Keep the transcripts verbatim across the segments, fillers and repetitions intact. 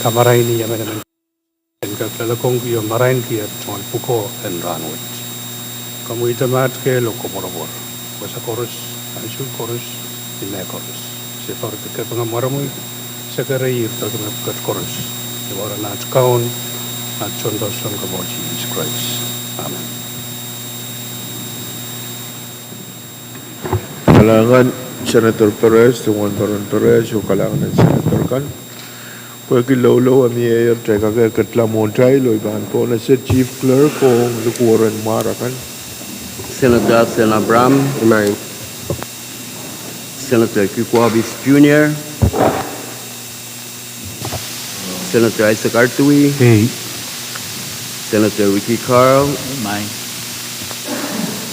kamaraini emenemen en kak loalokongki oh marainki eri tungoal pwukoa en rahnwet. Komwi idamaht kehl oh koapworopwor, wasa koaros, ansou koaros, ni mehkoaros. Se poaridi kapinga mwaromwi, se kereir peki mepwukat koaros. Ni mwaren at Kaun, at Sounkomour Sises Krais. Amen. Kalahngan Senator Perez, tungoal Baron Perez, oh kalahngan en senator kan. Pwehki loulou a mie, kitail kak ketla mwohtail oh I pahn pohnese Chief Clerk ong likuweren mwar akan. Senator Absen Abraham. Amen. Senator Kikuabis Junior. Senator Isaac Artui. Ei. Senator Ricky Carl. Amen.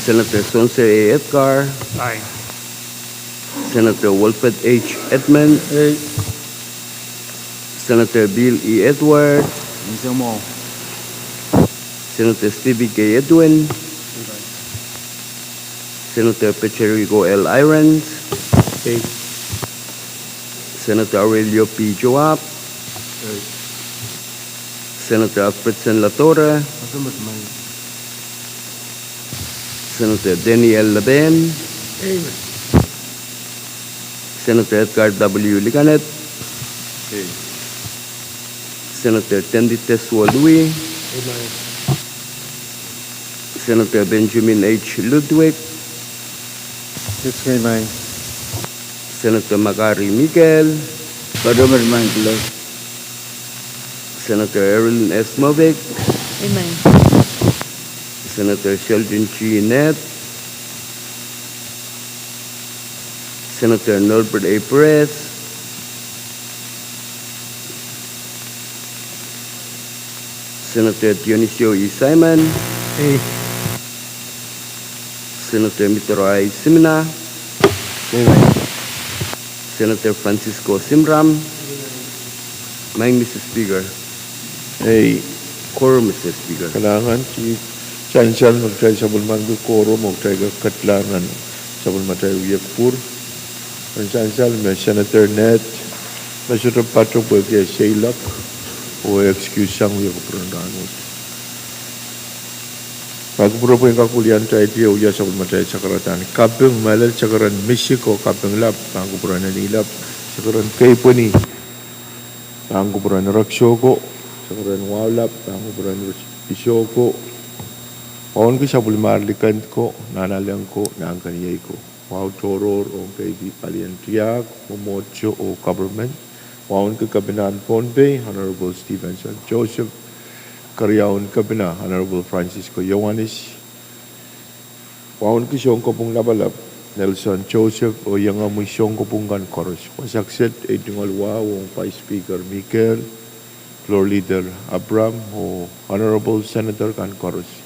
Senator Spencer A. Edgar. Aye. Senator Wilfred H. Edmund. Ei. Senator Bill E. Edward. Senator Stevie K. Edwin. Senator Peterico L. Irons. Ei. Senator Aurelio P. Joab. Ei. Senator Alfredson Ladora. Senator Daniel Laben. Ei. Senator Edgar W. Liganet. Ei. Senator Tenditeswo Louis. Amen. Senator Benjamin H. Ludwig. Amen. Senator Makari Mikael. Amen. Senator Erin S. Novick. Amen. Senator Sheldon G. Nett. Senator Norbert A. Perez. Senator Dionisio E. Simon. Ei. Senator Mitero I. Simina. Amen. Senator Francisco Simram. Maing Mister Speaker. Ei. Quorum, Mister Speaker. Kalahngan, Chief. Sansal me kitail sapwellimaniki quorum oh kitail kak ketla nan sapwellimatail wiepe pwukat. Sansal me Senator Nett me sohte pato pwehki e seiloak oh e excuse sang wiepe pwukat en rahnwet. Pak pwurodo pwehn kak wiliandi wia sapwellimatail sakaradahn kaping, mehlel sakaradahn misik oh kaping lap, pak pwurodo en eni lap, sakaradahn keipweni, pak pwurodo en reksoko, sakaradahn wahu lap, pak pwurodo en isoko. Wauneki sapwellimar likend ko, nahnalek ko, nahnkeniei ko. Wahu tohrohr ong keidi palien tiahk, mwomwohdiso oh government. Wauneki Kepina en Pohnpei, Honorable Stevenson Joseph. Keriaun Kepina, Honorable Francisco Ioanis. Wauneki Sounkopwung Lapalap, Nelson Joseph, oh iengomwi Sounkopwung kan koaros. Wasa kiset ei tungoal wahu ong Vice Speaker Mikael, Floor Leader Abraham, oh Honorable Senator kan koaros.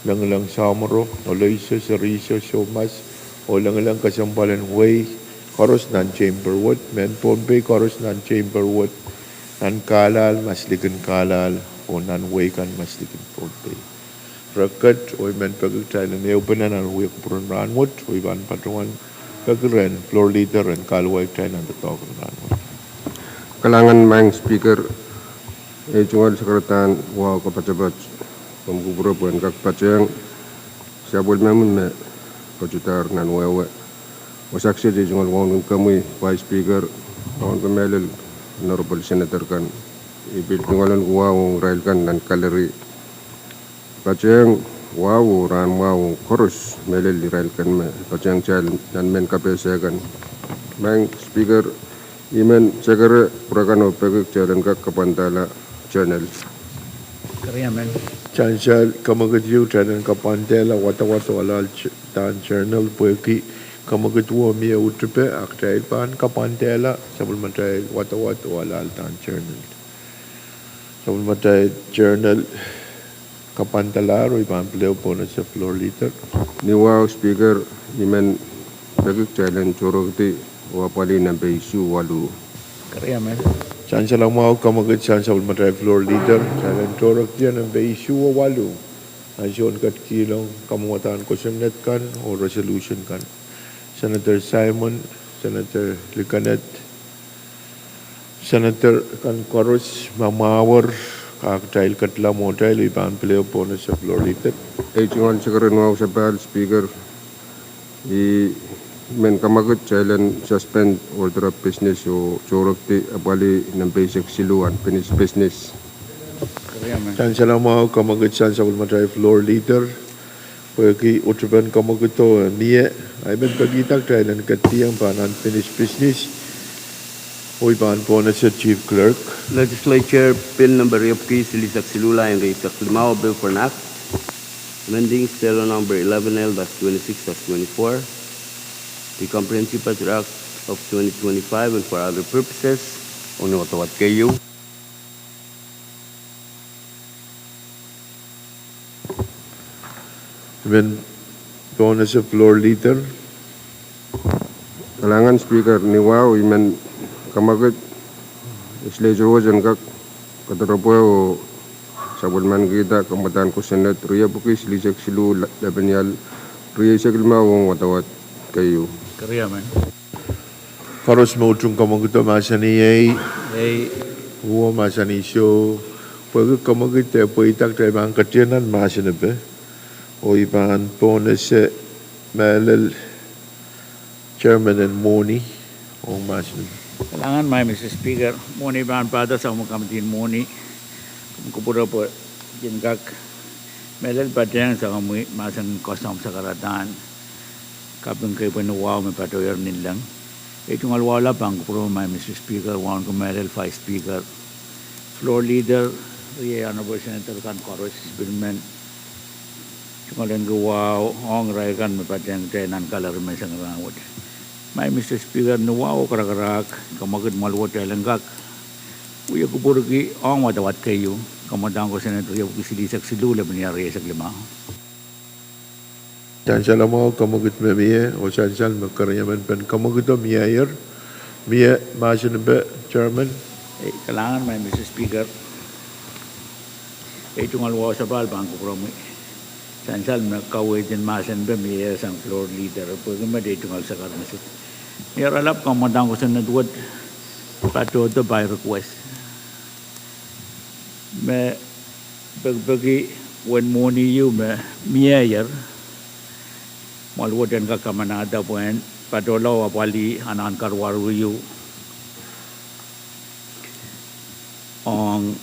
Lengileng Samworo, Aloysius, Serihsio, Soumas, oh lengileng kesempwal en wehi koaros nan chamber wet, mehn Pohnpei koaros nan chamber wet, nan Carlisle, maslikin Carlisle, oh nan wehi kan maslikin Pohnpei. Re ket oh I men peki kitail en ehupene nan wiepe pwukat en rahnwet, oh I pahn patohwan peki rehn Floor Leader en kahluwa kitail nan doadoahk en rahnwet. Kalahngan Maing Speaker, ei tungoal sakaradahn wahu kapatepat, komw kupwure pwehn kak patehng sapwellimomwi me patohdahr nan wehwe. Wasa kiset ei tungoal wauneki komwi Vice Speaker, wauneki mehlel Honorable Senator kan. I pil tungoal wahu ong irail kan nan gallery. Patehng wahu oh rahn mwahu ong koaros mehlel irail kan me patehng kitail nan mehn kapehse kan. Maing Speaker, I men sekere pwurekan oh peki kitail en kak kapwandahla journal. Sansal, kamwekid ieu kitail en kapwandahla wadawad oh alahldahr journal pwehki kamwekid wo mie uhtipe, a kitail pahn kapwandahla sapwellimatail wadawad oh alahldahr journal. Sapwellimatail journal kapwandalahr oh I pahn pil ehu pohnese Floor Leader. Ni wahu Speaker, I men peki kitail en tohrohrkidi oh apwalih nempe isuh waluh. Sansal mwahu, kamwekid sang sapwellimatail Floor Leader, kitail en tohrohrkidi nempe isuh oh waluh. Ansou en ketikihong kamwadahn kosonned kan oh resolution kan. Senator Simon, Senator Liganet, Senator kan koaros me mwahuier, kitail ketlahng mwohtail, I pahn pil ehu pohnese floor leader. Ei tungoal sekeren wahu sapahl Speaker, I men kamwekid kitail en suspend order of business oh sohrek di apwalih nempe eisek siluh, unfinished business. Sansal mwahu kamwekid sang sapwellimatail floor leader. Pwehki utupen kamwekido mie, I men pekihda kitail en ketieng pahn unfinished business. Oh I pahn pohnese Chief Clerk. Legislature Bill number riepwiki silihsek siluh, lain rieisek limau, Bill for an Act amending Schedule number eleven L dash twenty-six dash twenty-four, the Comprehensive Budget Act of twenty twenty-five and for other purposes. Ong wadawad keieu. I men pohnese floor leader. Kalahngan Speaker, ni wahu I men kamwekid legislature wet en kak kadaropwe oh sapwellimanikihda kamwadahn kosonned riepwiki silihsek siluh, lepenial rieisek limau ong wadawad keieu. Koaros me utung kamwekido mahsanih ei. Uwe mahsanih soh. Pwehki kamwekid e pweida, kitail pahn ketieng nan mahsanipe. Oh I pahn pohnese mehlel chairman en mwohni ong mahsanipe. Kalahngan, Madam Speaker, mwohni pahn pahda sang me kamidin mwohni, kupwure pwe kin kak mehlel patehng sang komwi mahsen en koasoamw sakaradahn kaping kei pwe ni wahu me patohier ninleng. Ei tungoal wahu lap pahn kupwuromwi Madam Speaker, wauneki mehlel Vice Speaker, floor leader, riei Honorable Senator kan koaros, pil men tungoal ahneki wahu ong irail kan me patehng kitail nan gallery me sang rahnwet. Madam Speaker, ni wahu oh karakarahk, kamwekid mwahl wet kitail en kak wia kupwurki ong wadawad keieu, kamwadahn kosonned riepwiki silihsek siluh, lepenial rieisek limau. Sansal mwahu, kamwekid me mie oh sansal me keriemen pen kamwekido mieier. Mie mahsanipe, chairman. Kalahngan Madam Speaker, ei tungoal wahu sapahl pahn kupwuromwi sansal me kaweid en mahsanipe mieier sang floor leader, pwehki met ei tungoal sakar message. Ni oaralap, kamwadahn kosonned wet patohdo by request me pekipeki uwen mwohni ieu me mieier, mwahl wet en kak kamanahda pwehn patohla oh apwalih anahn karuwaru ieu ong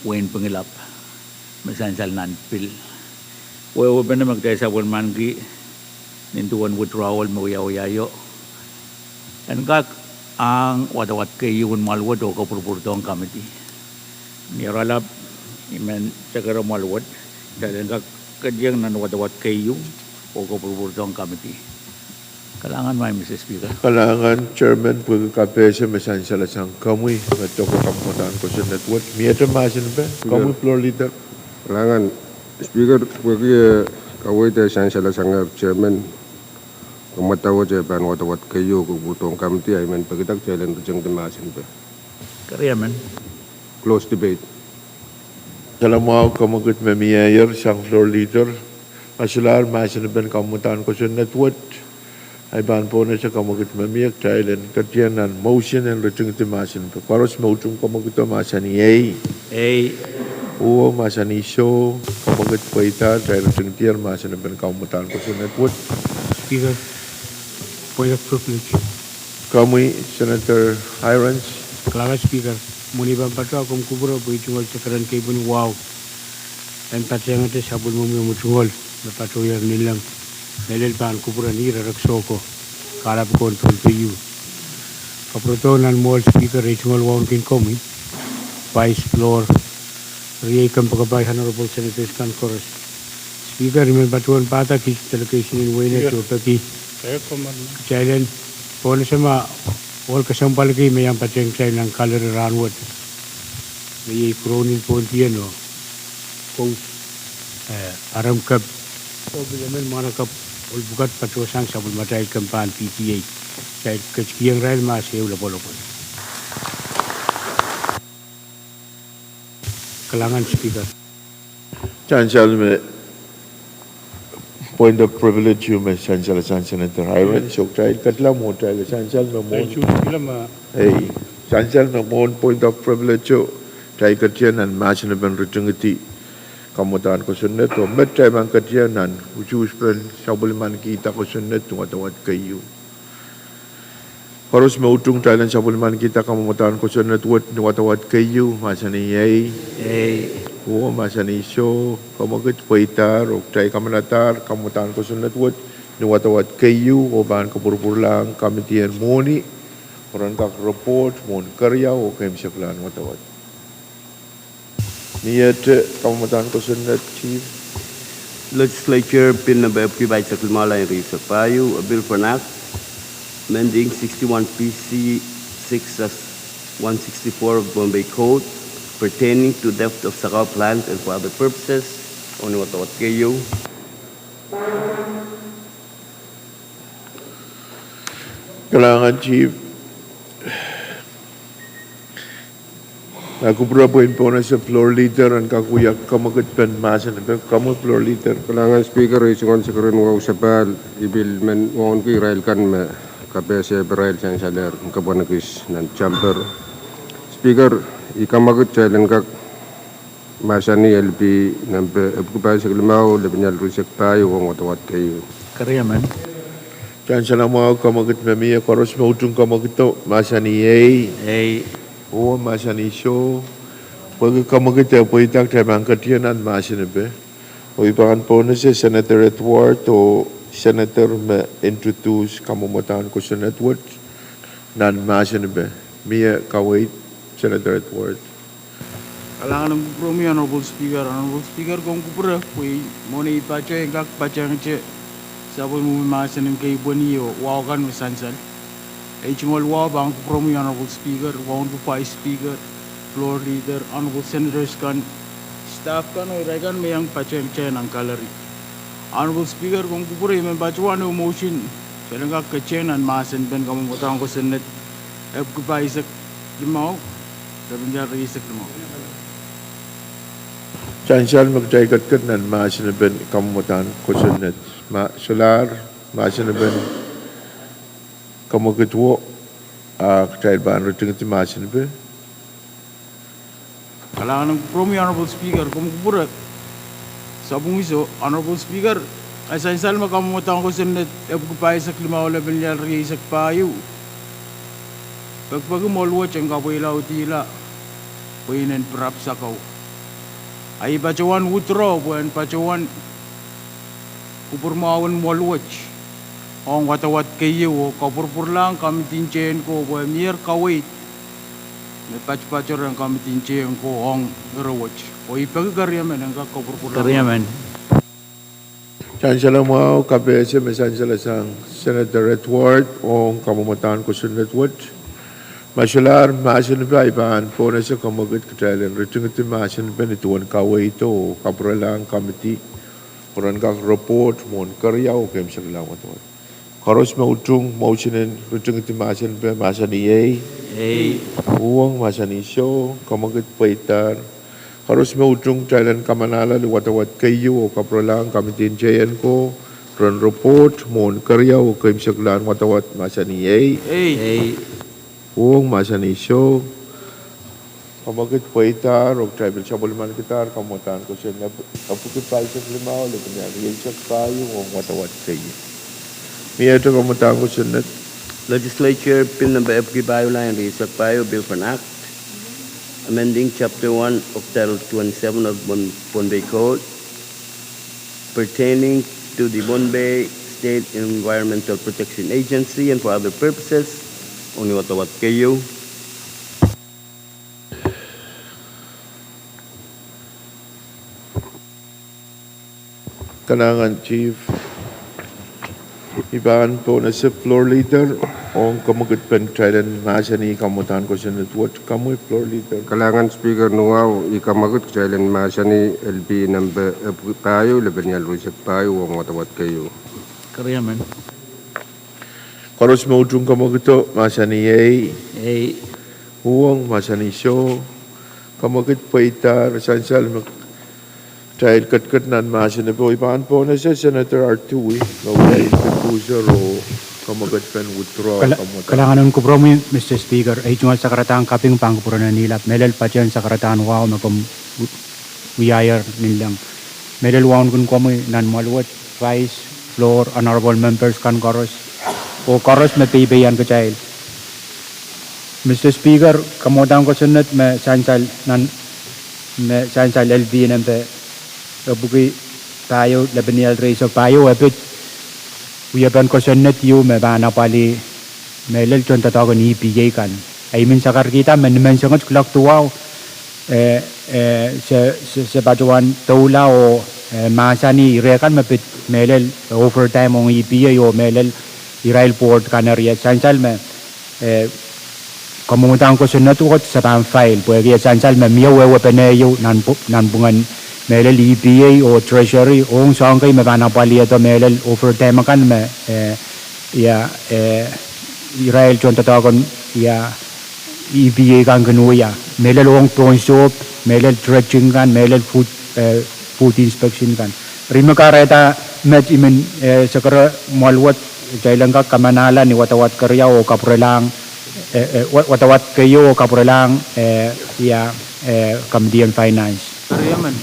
wehin Pingelap me sansal nan pil. Wehwehpene me kitail sapwellimaniki nin duwen withdrawal me wiawia io, en kak ahng wadawad keieu en mwahl wet oh kopwurupwurdohng kamidi. Ni oaralap, I men sekere mwahl wet, kitail en kak ketieng nan wadawad keieu oh kopwurupwurdohng kamidi. Kalahngan Madam Speaker. Kalahngan chairman pwehki kapehse me sansal sang komwi me doke kamwadahn kosonned wet. Miehte mahsanipe, komwi floor leader. Kalahngan Speaker, pwehki kaweid e sansal sangehr chairman, kamwadahn wet e pahn wadawad keieu oh kopwurupwurdohng kamidi, I men pekihda kitail en ritengdi mahsanipe. Close debate. Sansal mwahu, kamwekid me mieier sang floor leader. A solahr mahsanipen kamwadahn kosonned wet, I pahn pohnese kamwekid me mie, kitail en ketieng nan motion en ritengdi mahsanipe. Koaros me utung kamwekido mahsanih ei. Uwe mahsanih soh. Kamwekid pweida, kitail ritengdier mahsanipen kamwadahn kosonned wet. Speaker, point of privilege. Komwi Senator Hirons. Kalahngan Speaker, mwohni pahn patohdo, komw kupwure pwe ei tungoal sekeren kei pwehn wahu en patehngete sapwellimomwi omw tungoal me patohier ninleng, mehlel pahn kupwure ni rerekso ko, kahlap ko en Pohnpei ieu. Kapwuredo nan mwohn Speaker, ei tungoal wahu kin komwi, Vice, floor, riei kompoakepahi, Honorable Senators kan koaros. Speaker, I men patohwan pahda kis delegation en wehin Nett oh peki kitail en pohnese ma ohl kesempwal kei me iang patehng kitail nan gallery rahnwet, me iei Crown en Pohndien oh Coast, eh, Arem Kep, oh pil emen mwahnakapw ohl pwukat patohsang sapwellimatail kempahn P T A. Kitail ketikihong irail mahs ehu lopwolopwol. Kalahngan Speaker. Sansal me point of privilege ieu me sansal sang Senator Hirons, soh kitail ketlahng mwohtail sansal me mwohn. Ei. Sansal me mwohn point of privilege o, kitail ketin nan mahsen en ritingidi kamwadahn kosonned, oh me kitail pahn ketin nan utuhspen sapwellimanikihda kosonned ni wadawad keieu. Koaros me utung kitail en sapwellimanikihda kamwadahn kosonned wet ni wadawad keieu, mahsanih ei. Ei. Oh mahsanih soh, kamwekid pweidahr, oh kitail kamanadahr kamwadahn kosonned wet ni wadawad keieu, oh pahn kapwurpwurlahng kamidi en mwohni, pwe ren kak report mwohn keriau oh keimwseklahn wadawad. Ni ete kamwadahn kosonned, Chief. Legislature Bill Number epwiki pahisek limau, lain rieisek pahieu, a bill for an act amending sixty-one P C six as one sixty-four of Bombay Code pertaining to theft of sakau plants and for other purposes. Ong ni wadawad keieu. Kalahngan Chief. A kupwure pwe I en pohnese Floor Leader en kak wia kamwekid pen mahsen epe. Komwi Floor Leader. Kalahngan Speaker, e soangen sekeren wahu sapahl, I pil men wauneki irail kan me kapehse pwe irail sansalehr kapwan ekis nan chamber. Speaker, I kamwekid kitail en kak mahsanih L P number epwiki pahisek limau, lepin ial rieisek pahieu ong wadawad keieu. Keriamen. Sansal mwahu, kamwekid me mie. Koaros me utung kamwekido, mahsanih ei. Ei. Oh mahsanih soh. Pwehki kamwekid e pweida, kitail pahn ketin nan mahsen epe. Oh I pahn pohnese Senator Edward oh Senator me introduce kamwadahn kosonned wet nan mahsen epe. Mie kaweid, Senator Edward. Kalahngan en kupwuromwi, Honorable Speaker. Honorable Speaker, komw kupwure pwe mwohn ei pato I en kak patehngete sapwellime mahsen en keipweni oh wahu kan me sansal. Ei tungoal wahu pahn kupwuromwi, Honorable Speaker, wauneki Vice Speaker, Floor Leader, Honorable Senators kan, staff kan oh irail kan me iang patehng kitail nan gallery. Honorable Speaker, komw kupwure, I men patohwan ehu motion, kitail en kak ketin nan mahsen pen kamwadahn kosonned epwiki pahisek limau, lepin ial rieisek limau. Sansal me kitail ketiket nan mahsen pen kamwadahn kosonned. Ma solahr mahsen pen kamwekido, a kitail pahn ritingidi mahsen epe. Kalahngan en kupwuromwi, Honorable Speaker, komw kupwure. Sapwung iso, Honorable Speaker, e sansal me kamwadahn kosonned epwiki pahisek limau, lepin ial rieisek pahieu pekipeki mwohl wet en kapweilaudihla pweinen pirap sakau. A I patohwan withdraw pwe en patohwan kupwurmwahun mwohl wet ong wadawad keieu oh kapwurpwurlahng kamidin teienko pwe mier kaweid me patopato rehn kamidin teienko ong ire wet. Oh I peki keriemen en kak kapwurpwurlahng. Keriemen. Sansal mwahu, kapehse me sansalasang Senator Edward ong kamwadahn kosonned wet. Ma solahr mahsen pen, I pahn pohnese kamwekid kitail en ritingidi mahsen pen nin duwen kaweid oh kapwurelahng kamidi pwe ren kak report mwohn keriau oh keimwseklahn wadawad. Koaros me utung motion en ritingidi mahsen pen, mahsanih ei. Ei. Uhwong, mahsanih soh, kamwekid pweidahr. Koaros me utung kitail en kamanahla ni wadawad keieu oh kapwurelahng kamidin teienko ren report mwohn keriau oh keimwseklahn wadawad, mahsanih ei. Ei. Uhwong, mahsanih soh. Kamwekid pweidahr oh kitail pil sapwellimanikidahr kamwadahn kosonned epwiki pahisek limau, lepin ial rieisek pahieu ong wadawad keieu. Miehte kamwadahn kosonned. Legislature Bill Number epwiki pahieu, lain rieisek pahieu, Bill for an Act amending Chapter one of Title twenty-seven of Bon-, Pohnpei Code pertaining to the Pohnpei State Environmental Protection Agency and for other purposes. Ong ni wadawad keieu. Kalahngan Chief. I pahn pohnese Floor Leader ong kamwekid pen kitail en mahsanih kamwadahn kosonned wet. Komwi Floor Leader. Kalahngan Speaker, ni wahu I kamwekid kitail en mahsanih L P number epwiki pahieu, lepin ial rieisek pahieu ong wadawad keieu. Keriemen. Koaros me utung kamwekido, mahsanih ei. Ei. Uhwong, mahsanih soh. Kamwekid pweidahr. Sansal me kitail ketiket nan mahsen pen, I pahn pohnese Senator Artui me wia introducer oh Kemwekid pahn withdraw. Kala-, kemwekid. Kalahngan en kupwuromwi, Mister Speaker, ei tungoal sakaradahn kaping pahn kupwuren en ilap, mehlel patehng sakaradahn wahu me komw wi-, wiahier nin leng. Mehlel wauneki komwi nan mwoaluwet, Vice, Floor, Honorable Members kan koaros, oh koaros me peipeian kitail. Mister Speaker, kamwadang kosonned me sansal nan, me sansal L V nempe epwiki pahieu, lepenial reisek pahieu, e pid wiepen kosonned ieu me pahn apwalih mehlel tohn doadoahk en E P A kan. Ei men sakarkihda me nimenseng et kuloak duwau, eh, eh, se, se, se patohwan doula oh, eh, mahsanih ire kan me pid mehlel overtime ong E P A oh mehlel irail board kan eri. E sansal me, eh, kamwadang kosonned wet se pahn file, pwehki e sansal me mie wehwehpen ehu nan pu-, nan pwungen mehlel E P A oh Treasury, ong soahng kei me pahn apwalihdo mehlel overtime kan me, eh, ia, eh, irail tohn doadoahk en, ia, E P A kan kin wia. Mehlel ong pohn sohp, mehlel dredging kan, mehlel food, eh, food inspection kan. Eri me kahrehda met I men, eh, sekere mwoaluwed, kitail en kak kamanahla ni wadawad keriau oh kapwurelahng, eh, eh, wa-, wadawad keieu oh kapwurelahng, eh, ia, eh, Committee on Finance. Eri emen.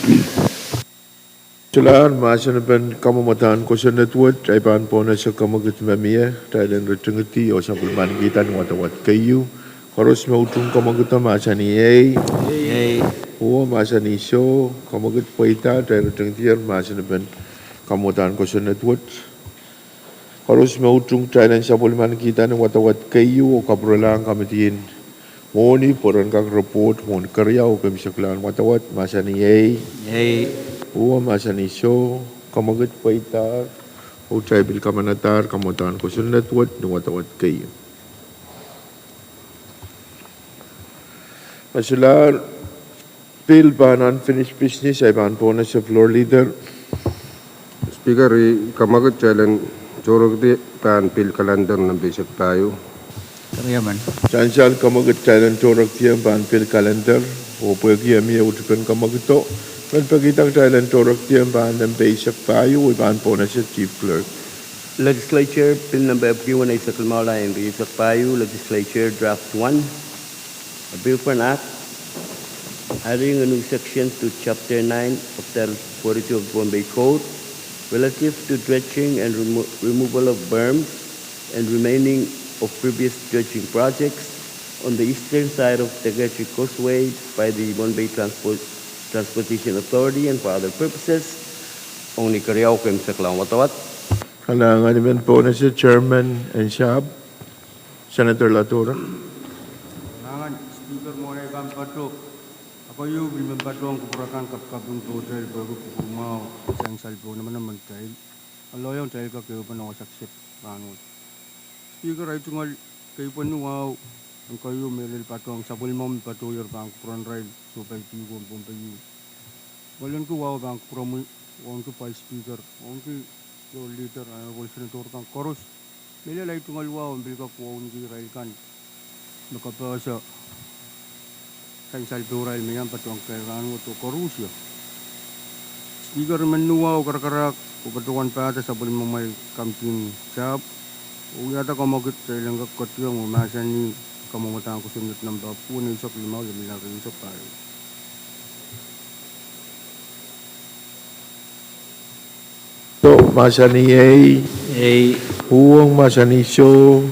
Solahr mahsen en pahn kamwadang kosonned wet, kitail pahn pwonese kemwekid me mie, kitail en ritingidi oh sapwellimaniki wadawad keieu. Koaros me utung kemwekido mahsanih ei. Ei. Uwo mahsanih soh, kemwekid pweida, kitail ritingidi mahsen en pahn kamwadang kosonned wet. Koaros me utung kitail en sapwellimaniki wadawad keieu oh kapwurelahng Committee en Mwohni pwe ren kak report mwohn keriau oh keimwseklahn wadawad, mahsanih ei. Ei. Uwo mahsanih soh, kemwekid pweida, oh kitail pil kamanadahr kamwadang kosonned wet ni wadawad keieu. Me solahr pil pahn unfinished business, ei pahn pwonese Floor Leader. Speaker, I kemwekid kitail en tohrohrki pahn pil calendar nempe eisek pahieu. Eri emen. Sansal kemwekid kitail en tohrohrki pahn pil calendar, oh pwehki e mie uhd pahn kemwekido, men pekihda kitail en tohrohrki pahn nempe eisek pahieu, oh I pahn pwonese Chief Clerk. Legislature Bill number epwiki eisek limau, lain eisek pahieu, Legislature Draft one. A bill for an act adding a new section to Chapter nine of Title forty-two of the Pohnpei Code relative to dredging and remo-, removal of berms and remaining of previous dredging projects on the eastern side of Tekertsi Causeway by the Pohnpei Transport, Transportation Authority and for other purposes. Ong ni keriau keimwseklahn wadawad. Kalahngan I men pwonese Chairman en sahpw, Senator Ladora. Kalahngan Speaker, mwohn ei kan patoh, a keieu I men patohwan kupwuromwi kapakap en pwuhtail pwehki kupwur mwahu, sansal pohn emenemen kitail. Kaloiong kitail kak ehupene wasa kiset rahnwet. Speaker, ei tungoal keipweni wahu en keieu mehlel patohwan sapwellimomwi patohier pahn kupwuren irail sohpeidi ong Pohnpei. Mwolenki wahu pahn kupwuromwi, wauneki Vice Speaker, wauneki Floor Leader, Honorable Senator kan koaros. Mehlel ei tungoal wahu en pil kak wauneki irail kan me kapehse sansal pohrail me I pahn patohwan kitail rahnwet oh koarusie. Speaker, I men wahu karakarahk oh patohwan pahda sapwellimomwi Committee en sahpw, oh wiahda kemwekid kitail en kak ketieng oh mahsanih kamwadang kosonned nempe epwiki eisek limau, lepenial reisek pahieu. Soh, mahsanih ei. Ei. Uhwong, mahsanih soh.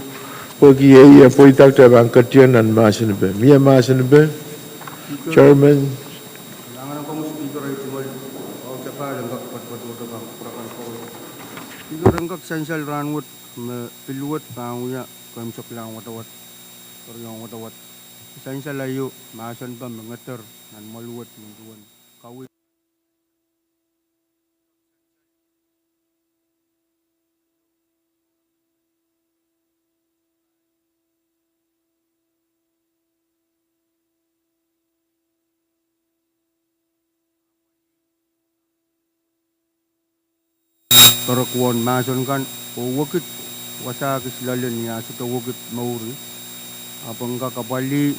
Pwehki ei, e pweida kitail pahn ketieng nan mahsen pe. Mie mahsen pe? Chairman. Kalahngan ong komwi Speaker, ei tungoal wahu sapahl en kak patohdo pahn kupwur akan koaros. Speaker, en kak sansal rahnwet me pil wet pahn wia keimwseklahn wadawad, keriaun wadawad. Sansal aio mahsen pahn me ngeder nan mwoaluwed me duwen kawi Kerek won mahsen kan, oh wekid wasa kis loale ni ah sohte wekid mour. Ahpw en kak apwalih,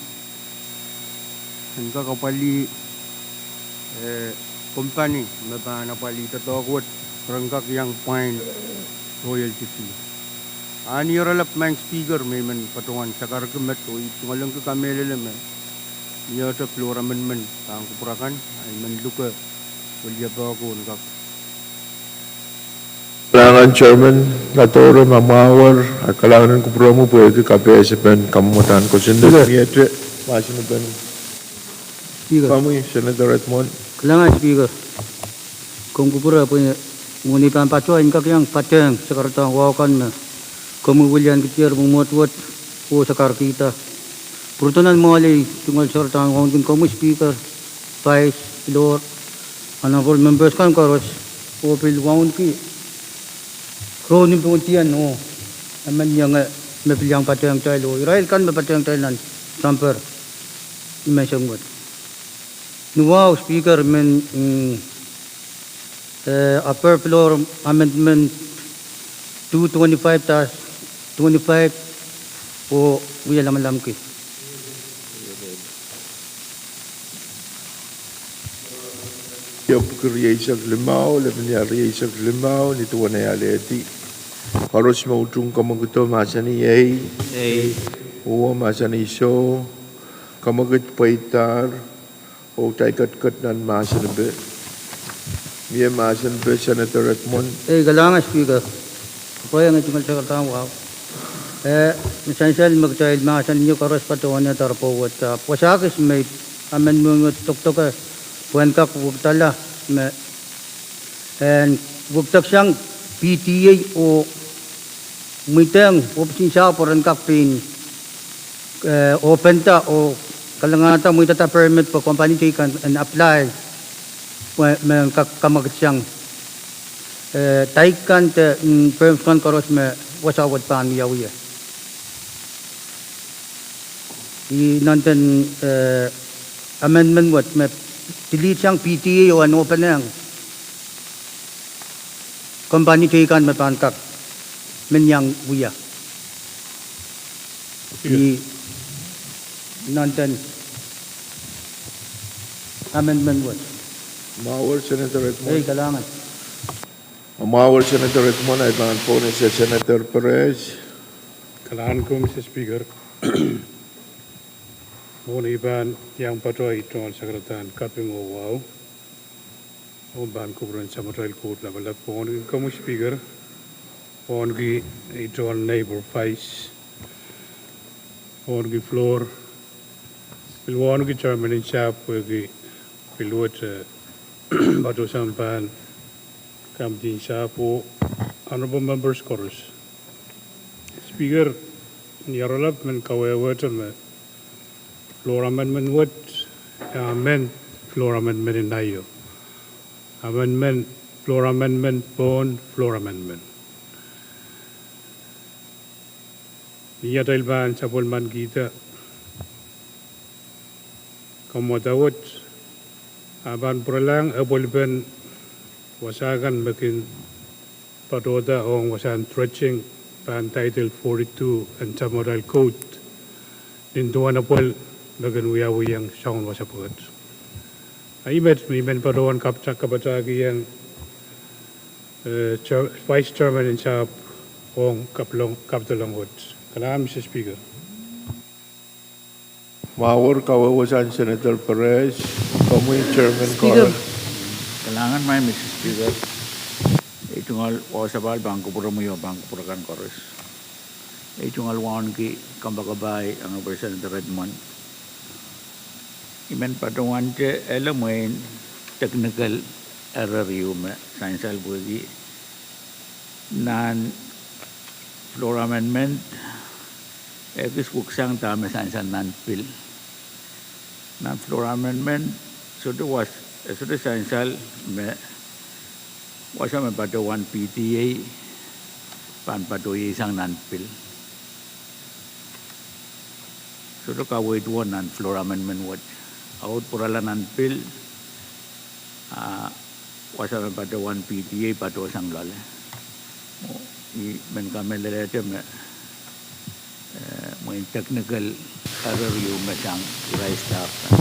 en kak apwalih, eh, kompani me pahn apwalih doadoahk wet, ren kak iang pwain royalty fee. Ahn ieralap Madam Speaker, me I men patohwan sakarki met oh I tungoalenki kamehlele me mie ete floor amendment pahn kupwur akan, I men luke weliepe ko en kak. Kalahngan Chairman Ladoro, ma mwahuer, a kalahngan en kupwuromwi pwehki kapehsepen kamwadahn kosonned. Mie ete mahsen en Speaker. Komwi Senator Edmund. Kalahngan Speaker. Komw kupwure pwe mwohni pahn patohwan kak iang patehng sakaradahn wahu kan me komwi wiliankitier mwomwohd wet oh sakarkihda. Pwurodo nan mwoahl I tungoal sakaradahn wauneki komwi Speaker, Vice, Lord, Honorable Members kan koaros, oh pil wauneki rohn ni pohndien oh emen ienge me pil iang patehng kitail oh irail kan me patehng kitail nan samper I men song wet. Ni wahu Speaker, I men, mm, eh, upper floor amendment two twenty-five dash twenty-five oh wia lamalamki. Epwiki rieisek limau, lepin ia rieisek limau, ni duwen ei alehdi. Koaros me utung kamwakido mahsanih ei. Ei. Uwe mahsanih soh. Kamwakid pweidahr. Oh kitail ketiket nan mahsen pe. Mie mahsen pe Senator Edmund. Ei, kalahngan Speaker. Pwe iang tungoal sakaradahn wahu. Eh, me sansal me kitail mahsanih koaros patohwan ia dahre pwoud wet, ah, wasa kis me I amendment wet dokdoke pwehn kak wekidala me en wekideksang P T A oh mwidehng ohpis en sahpw pwe ren kak pein, eh, openda oh kalengada mwidada permit pwe kompani teikan en apply pwe men kak kamwakidsang, eh, teikan de, mm, firms kan koaros me wasa wet pahn wiawi. I nantihong, eh, amendment wet me delete sang P T A oh en openehng kompani teikan me pahn kak men iang wia. I nantihong amendment wet. Mwahuer Senator Edmund. Ei, kalahngan. Mwahuer Senator Edmund, I pahn pwonehng Senator Perez. Kalahngan ko Mister Speaker. Mwohni pahn iang patohwan tungoal sakaradahn kaping oh wahu. Oh pahn kupwuren Samatail Koht Lapalap, pwonehng komwi Speaker, pwonehng ei tohn neighbor Vice, pwonehng floor, pil pwonehng Chairman en sahpw pwehki pil wet, eh, patohsang pahn committee en sahpw oh honorable members koaros. Speaker, ni ieralap men kawehwehte me floor amendment wet, ia amend floor amendment en aio. Amendment, floor amendment pohn floor amendment. Ni atail pahn sapwellimanikihda kamwadahn wet, a pahn pwuralahng epwelipen wasa kan me kin patohda ong wasahn dredging pahn Title forty-two en Samatail Koht, nin duwen epwel me kin wiawiong soangen wasa pwukat. A I met me I men patohwan kapata-, kapatakiong, eh, Chair-, Vice Chairman en sahpw ong kapilong-, kapidelong wet. Kalahngan Mister Speaker. Mwahuer kawehwehsang Senator Perez, komwi Chairman Speaker. Kalahngan maing Mister Speaker. I tungoal wahu sapahl pahn kupwuromwi oh pahn kupwur akan koaros. I tungoal wauneki kompoakepahi Honorable Senator Edmund. I men patohwante ele mwein technical error ieu me sansal pwehki nan floor amendment, e kis weksang dahme sansal nan pil. Nan floor amendment, sohte was-, e sohte sansal me wasa me patohwan P T A pahn patohieisang nan pil. Sohte kaweid wet nan floor amendment wet. A wet pwurala nan pil, a wasa me patohwan P T A patohsang loale. Oh, I men kamehlelehte me, eh, mwein technical error ieu me sang irail staff kan.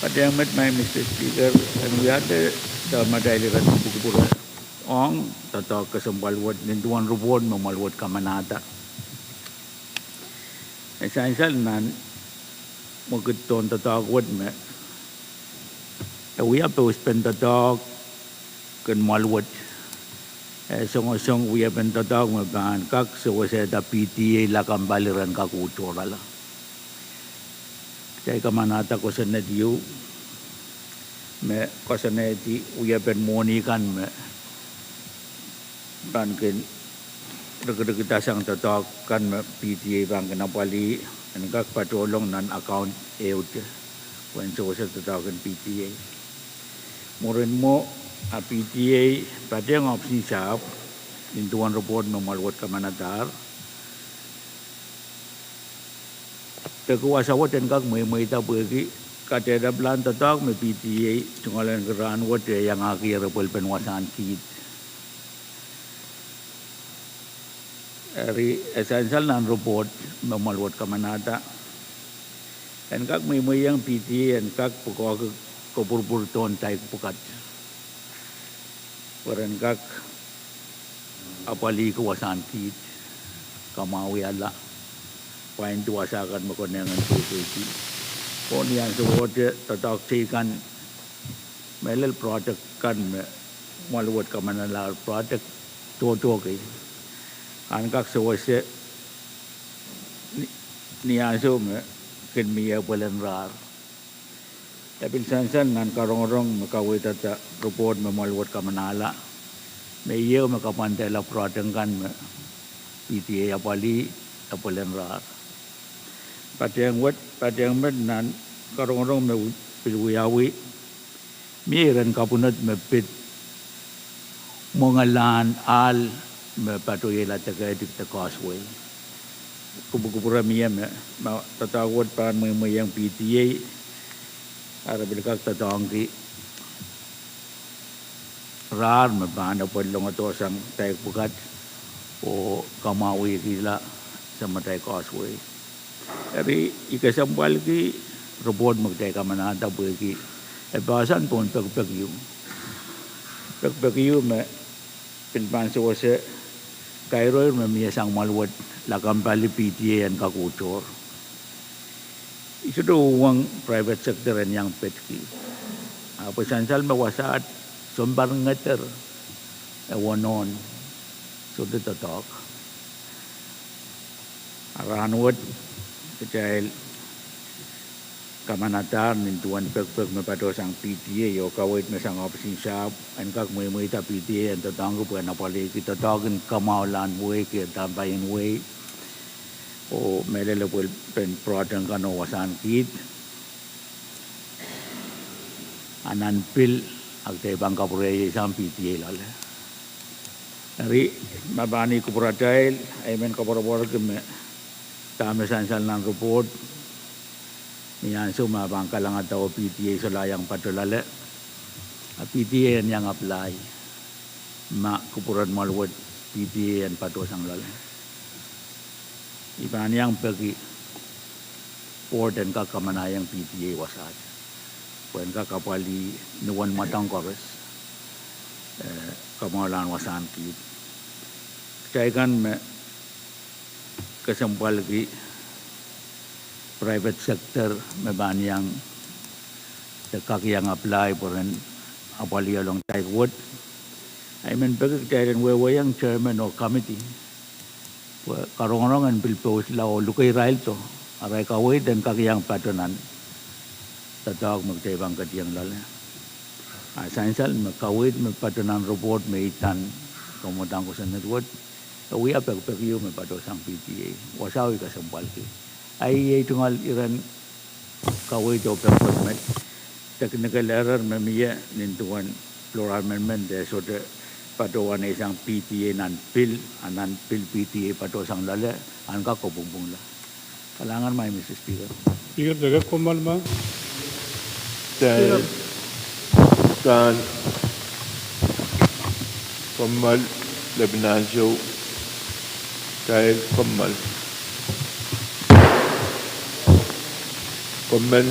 Patehng met maing Mister Speaker, en wiahda samatail iren kupwukupwure ong doadoahk kesempwal wet nin duwen report me mwoahl wet kamanahda. E sansal nan mwekid tohn doadoahk wet me e wia pouspen doadoahk kin mwoahl wet. E songosong wiepen doadoahk me pahn kak sewesehda P T A lakapw pali ren kak uhd tohrala. Kitail kamanahda kosonned ieu me koasoanehdi wiepen mwohni kan me pahn kin rikirikidasang doadoahk kan me P T A pahn kin apwalih en kak patohlong nan account ehute pwehn sewese doadoahk en P T A. Mwurin mwo, a P T A patehng ohpis en sahpw nin duwen report me mwoahl wet kamanahdahr. Peki wasa wet en kak mweimweida pwehki kadehdepwlahn doadoahk me P T A tungoalenki rahn wet e iangahki ire pwelpen wasahn kiht. Eri e sansal nan report me mwoahl wet kamanahda en kak mweimweiong P T A en kak pwukoahki kopwurupwur tohn taik pwukat pwe ren kak apwalihki wasahn kiht, kamwahwihala pwaindi wasa kan me konehng en pwehpweiki. Oh ni ansowohte doadoahk teikan, mehlel project kan me mwoahl wet kamanahla, project tohto kei, ahn kak sewese ni, ni ansou me kin mie pwelen rahr. E pil sansal nan karongorong me kaweidada report me mwoahl wet kamanahla, me ieu me kapwandehla project kan me P T A apwalih, e pwelen rahr. Patehng wet, patehng met nan karongorong me pil wiawi, mie iren kapwunod me pid mwongalahn ahl me patohiela Dekedik de Causeway. Kupwukupwure mie me, ma doadoahk wet pahn mweimweiong P T A, a re pil kak doadoahngki rahr me pahn epwel longodohsang taik pwukat oh kamwahwihkihla Samatail Causeway. Eri I kesempwalki report me kitail kamanahda pwehki e poahsoan pohn pekipek ieu. Pekipek ieu me pil pahn sewese kairoir me mie sang mwoahl wet lakapw pali P T A en kak uhd tohr. I sohte uhwong private sector en iang pediki, ahpw e sansal me wasaht sounpar ngeder e wonohn sohte doadoahk. A rahn wet kitail kamanahdahr nin duwen pekipek me patohsang P T A oh kaweid me sang ohpis en sahpw en kak mweimweida P T A en doadoahngki pwehn apwalihki doadoahk en kamwahulahn wehi, keirdahn paien wehi, oh mehlel epwelpen project kan oh wasahn kiht. A nan pil, a kitail pahn kapwurehiong sang P T A loale. Eri, ma pahn ih kupwuratail, I men koapworopworki me dahme sansal nan report, ni ansou me pahn kalangada oh P T A solahr iang pato loale, a P T A en iang apply ma kupwuren mwoahl wet P T A en patohsang loale. I pahn iang peki board en kak kamanahiong P T A wasaht pwehn kak apwalih ni uwen mwadang koaros, eh, kamwahulahn wasahn kiht. Kitail kan me kesempwalki private sector me pahn iang, de kak iang apply pwe ren apwalih along taik wet, I men peki kitail en wehwehong chairman oh committee pwe karongorong en pil pousla oh luke iraildo, arail kaweid en kak iang pato nan doadoahk me kitail pahn ketieng loale. A sansal me kaweid me pato nan report me I tan kamwadang kosonned wet, e wia pekipek ieu me patohsang P T A. Wasao I kesempwalki. A iei tungoal iren kaweid oh pekipek me technical error me mie nin duwen floor amendment, e sohte patohwaneisang P T A nan pil, a nan pil P T A patohsang loale, ahn kak kopwungpwungla. Kalahngan mai, Mister Speaker. Speaker, deke kommoal ma. Kitail kan kommoal, lepin ansou, kitail kommoal. Kommoal.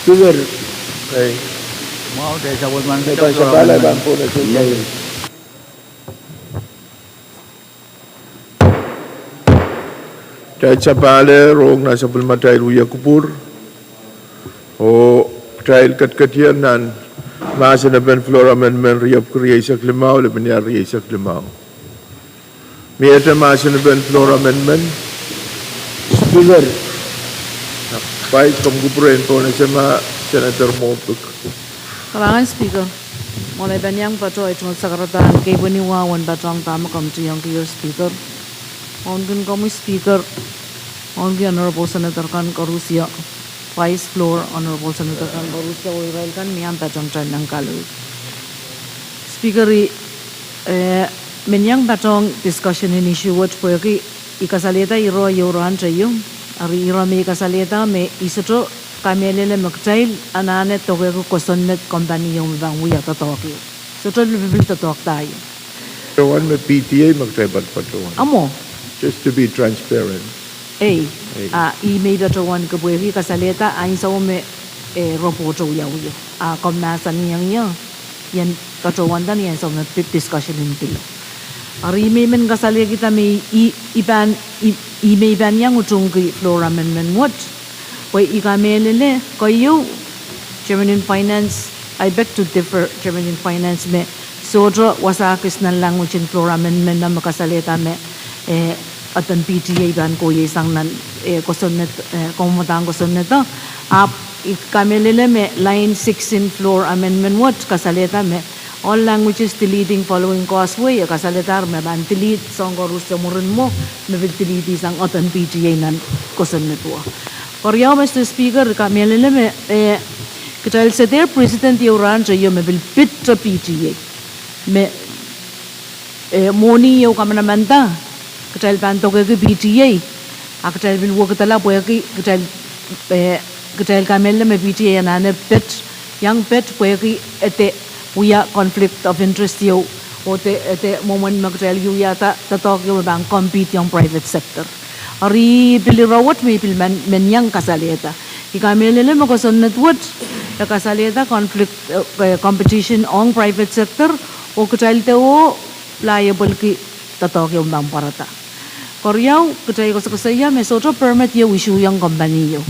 Speaker. Ei. Mwahu, kitail sapahl pahn, kitail sapahl pahn pwonehdi. Iei. Kitail sapahl rong nan sapwellimatail wia kupwur. Oh kitail ketiket nan mahsen en floor amendment riepwiki rieisek limau, lepin iar rieisek limau. Miehte mahsen en floor amendment. Speaker. Vice, komw kupwur en pwonehdi ma Senator Moffitt. Kalahngan Speaker. Mwohn ei pahn iang patohwan tungoal sakaradahn keipweni wahu en patohwan dahme komw tiongki, Speaker. Wauneki komwi Speaker. Wauneki Honorable Senator kan koaros, Vice Floor Honorable Senator kan koaros, oh irail kan me iang patohwan nan gallery. Speaker, I, eh, men iang patohwan discussion en issue wet pwehki I kasalehda iro ieu rahn teio, eri iro me I kasalehda me I sohte kamehlele me kitail anahne doadoahngki kosonned kompani ieu me pahn wia doadoahk ieu. Sohte lipilipil doadoahk da ieu. Patohwan me P T A me kitail pahn patohwan. Amwo. Just to be transparent. Ei, ei. A, I men patohwanki pwehki I kasalehda ansou me, eh, report wiawi. A, komw mahsanihong ie, I en patohwanda ni ansou me pi-, discussion en pil. Eri I men men kasalehkihda me I, I, I pahn, I, I men pahn iang utungki floor amendment wet. Pwe I kamehlele, keieu, Chairman in Finance, I beg to differ, Chairman in Finance, me sohte wasa kis nan language en floor amendment me kasalehda me, eh, eden P T A pahn kohieng sang nan, eh, kosonned, eh, kamwadang kosonned. Ahpw I kamehlele me line six en floor amendment wet kasalehda me all languages deleting following causeway, e kasalehda me pahn delete soahng koaros mwurin mwo, me pil delete sang eden P T A nan kosonned wet. Keriau, Mister Speaker, I kamehlele me, eh, kitail seder precedent ieu rahn teio me pil pid P T A. Me, eh, mwohni ieu kamanamanda, kitail pahn doadoahngki P T A, a kitail pil wekidala pwehki kitail, eh, kitail kamehlele me P T A anahne pid, iang pid pwehki ede wia conflict of interest ieu, oh de, ede mwomwen me kitail wiahda doadoahk ieu me pahn compete ong private sector. Eri pil ire wet me I pil men, men iang kasalehda. I kamehlele me kosonned wet, e kasalehda conflict, eh, competition ong private sector, oh kitail de oh liable ki doadoahk ieu me pahn pwarada. Keriau, kitail koasokoasoia me sohte permit ieu issue ong kompani ieu.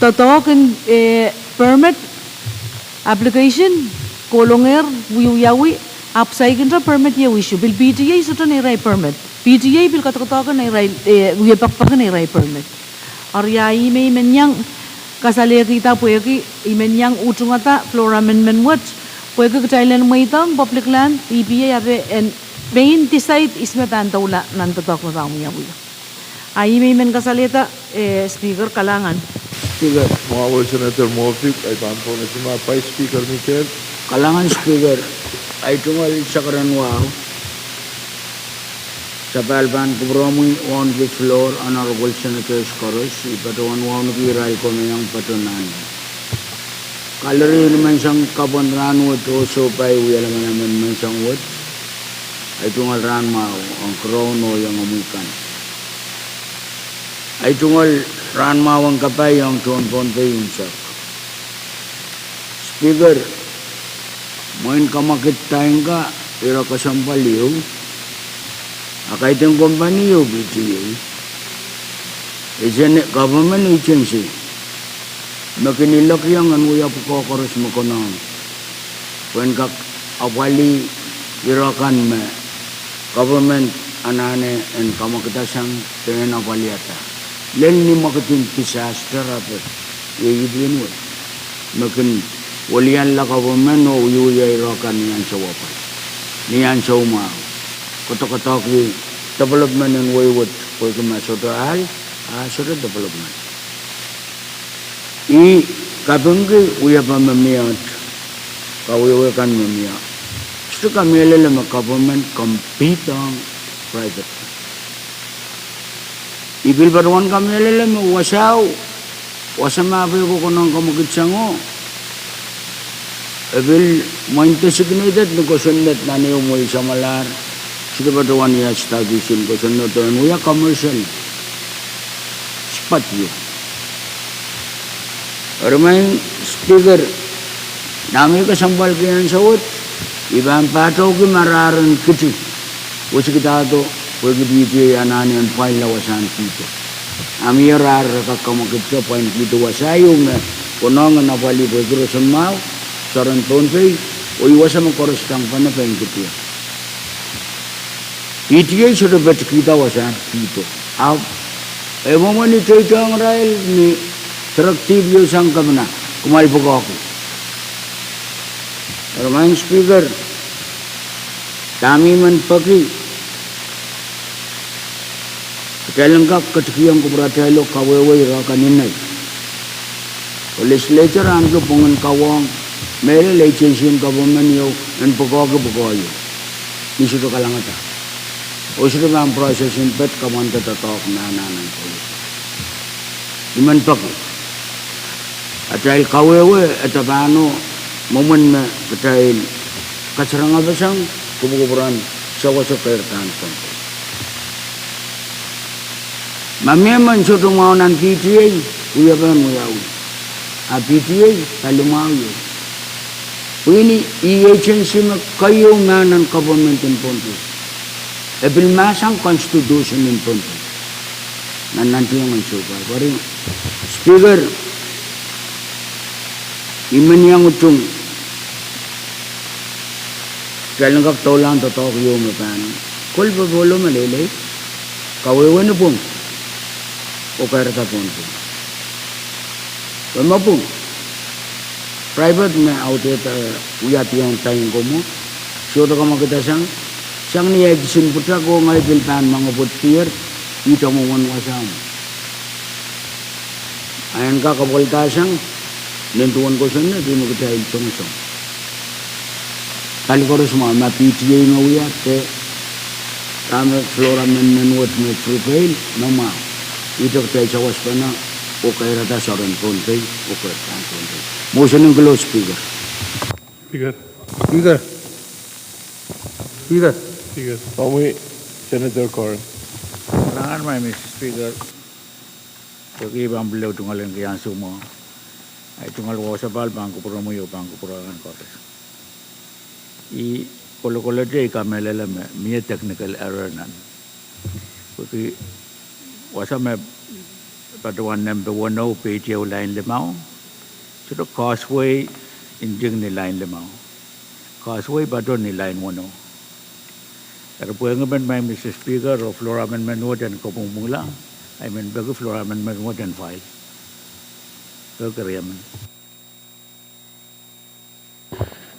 Doadoahk en, eh, permit, application, kolonger, wiewiawi, ahpw saikinte permit ieu issue. Pil P T A sohte neirail permit. P T A pil kadakedoahk neirail, eh, wie pekipek neirail permit. Eri a I men men iang kasalehkihda pwehki I men iang utungada floor amendment wet, pwehki kitail en mweidohng public land, E P A ahpw en pein decide ihs me pahn doula nan doadoahk me pahn wiawi. A I men men kasalehda, eh, Speaker, kalahngan. Speaker. Mwahu Senator Moffitt, ei pahn pwonehdi ma Vice Speaker Michel. Kalahngan Speaker, ei tungoal sakaradahn wahu. Sapahl pahn kupwuromwi wauneki floor, Honorable Senators koaros, I patohwan wauneki irail ko me iang patohwan nan gallery ni menseng kapw en rahn wet oh sohpai wia lamalam en menseng wet. Ei tungoal rahn mwahu ong Crown oh iang omwi kan. Ei tungoal rahn mwahu ong kapai ong tohn Pohnpei unsek. Speaker, mwein kamwakid time ka ira kesempwal ieu, a kaidehn kompani ieu P T A, it's a government agency me kin ilekiong en wia pwukoa koaros me konehng pwehn kak apwalih ire kan me government anahne en kamwakidasang de en apwalihada. Lel ni mwakid en disaster ape, iei ipwin wet me kin welianla government oh wiewia ire kan ni ansou apwal, ni ansou mwahu. Koadoakoadoahk development en wehi wet pwehki ma sohte ahl, a sohte development. I kapingki wiepe me mie, kawehwe kan me mie. Sohte kamehlele me government compete ong private. I pil patohwan kamehlele me wasao, wasa me pahn kokonehng kamwakid sango, e pil mwein designated ni kosonned nan ehu mwehi samwalahr, sohte patohwan iang study sang kosonned en wia commercial spot ieu. Eri Maing Speaker, dahme kesempwalki ansou wet, I pahn patohki mararin kiti, wesikidahdo, pwehki P T A anahne en pwainla wasahn veto. A mie rar re kak kamwekidte pwain veto wasa ieu me konehng en apwalih pwehki roson mwahu, soaren Pohnpei, oh ih wasa me koaros tang pahn pein kidier. P T A sohte petikihda wasahn veto. Ahpw e mwomwen I teidohng irail ni directive ieu sang kepina, kumwail pwukoahki. Eri Maing Speaker, dahme I men peki, kitail en kak ketikihong kupwuratail oh kawehwe ire kan inei. Oh legislature ahneki pwungen kawohng mehlel agency en government ieu en pwukoahki pwukoa ieu. Ni sohte kalangada. Oh sohte pahn process en pid kamwante doadoahk me anahne en policy. I men peki atail kawehwe e depahno mwomwen me kitail kaserengapeseng kupwukupwuren sawas oh keirdahn Pohnpei. Ma mehmen sohte mwahu nan P T A, wiepen wiawi. A P T A, pali mwahu ie. Pwehki ih agency me keieu me nan government en Pohnpei. E pil mahsang constitution en Pohnpei. Nan nantihong ansou pahr. Eri Speaker, I men iang utung kitail en kak doulahng doadoahk ieu me pahn kol popohl oh meleilei, kawehwe ni pwung, oh kairada Pohnpei. Pwe ma pwung, private me audit, eh, wiahdiong time ko mwo, sohte kamwekidasang, sang ni eh kisin pwutak oh ngehi pil pahn mengepwedkier, ihte mwomwen wasao mwo. A en kak apwalidasang, nin duwen kosonned, ih me kitail songosong. Pali koaros mwahu, ma P T A me wia, de dahme floor amendment wet me prevail, me mwahu. Ihte kitail sawaspene, oh kairada soaren Pohnpei, oh keirdahn Pohnpei. Motion en close, Speaker. Speaker. Speaker. Speaker. Speaker. Komwi, Senator Corn. Kalahngan, Maing Mister Speaker. Pwehki I pahn pil tungoal en kian sumwo, ahi tungoal wasa pahn kupwuromwi oh pahn kupwuramwail koaros. I kolokolete, I kamehlele me mie technical error nan. Pwehki wasa me patohwan nempe weneu, page ehu, line limau, sohte causeway nting ni line limau. Causeway patoh ni line weneu. Eri pwehki men, Maing Mister Speaker, oh floor amendment wet en kopwungpwungla, I men peki floor amendment wet en file. Peki riemen.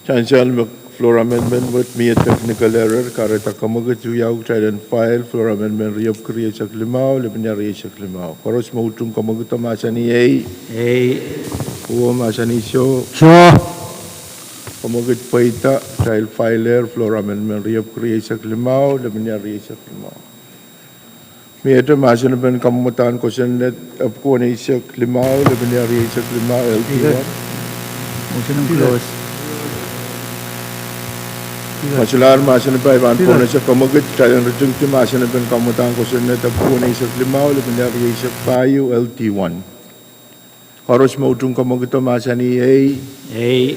Sansal me floor amendment wet mie technical error, kahrehda kamwekid wiawi, kitail en file floor amendment riepwuki rieisek limau, lepin rieisek limau. Koaros me utung kamwekido mahsanih ei. Ei. Uwo mahsanih soh. Soh. Kamwekid pweida, kitail file floor amendment riepwuki rieisek limau, lepin rieisek limau. Miehte mahsen en kamwadahn kosonned epwiki weneisek limau, lepin rieisek limau, L T one. Motion en close. Masilahr mahsen en pahn pohnese kamwekid, kitail en ritingdi mahsen en kamwadahn kosonned epwiki weneisek limau, lepin rieisek pahieu, L T one. Koaros me utung kamwekido mahsanih ei. Ei.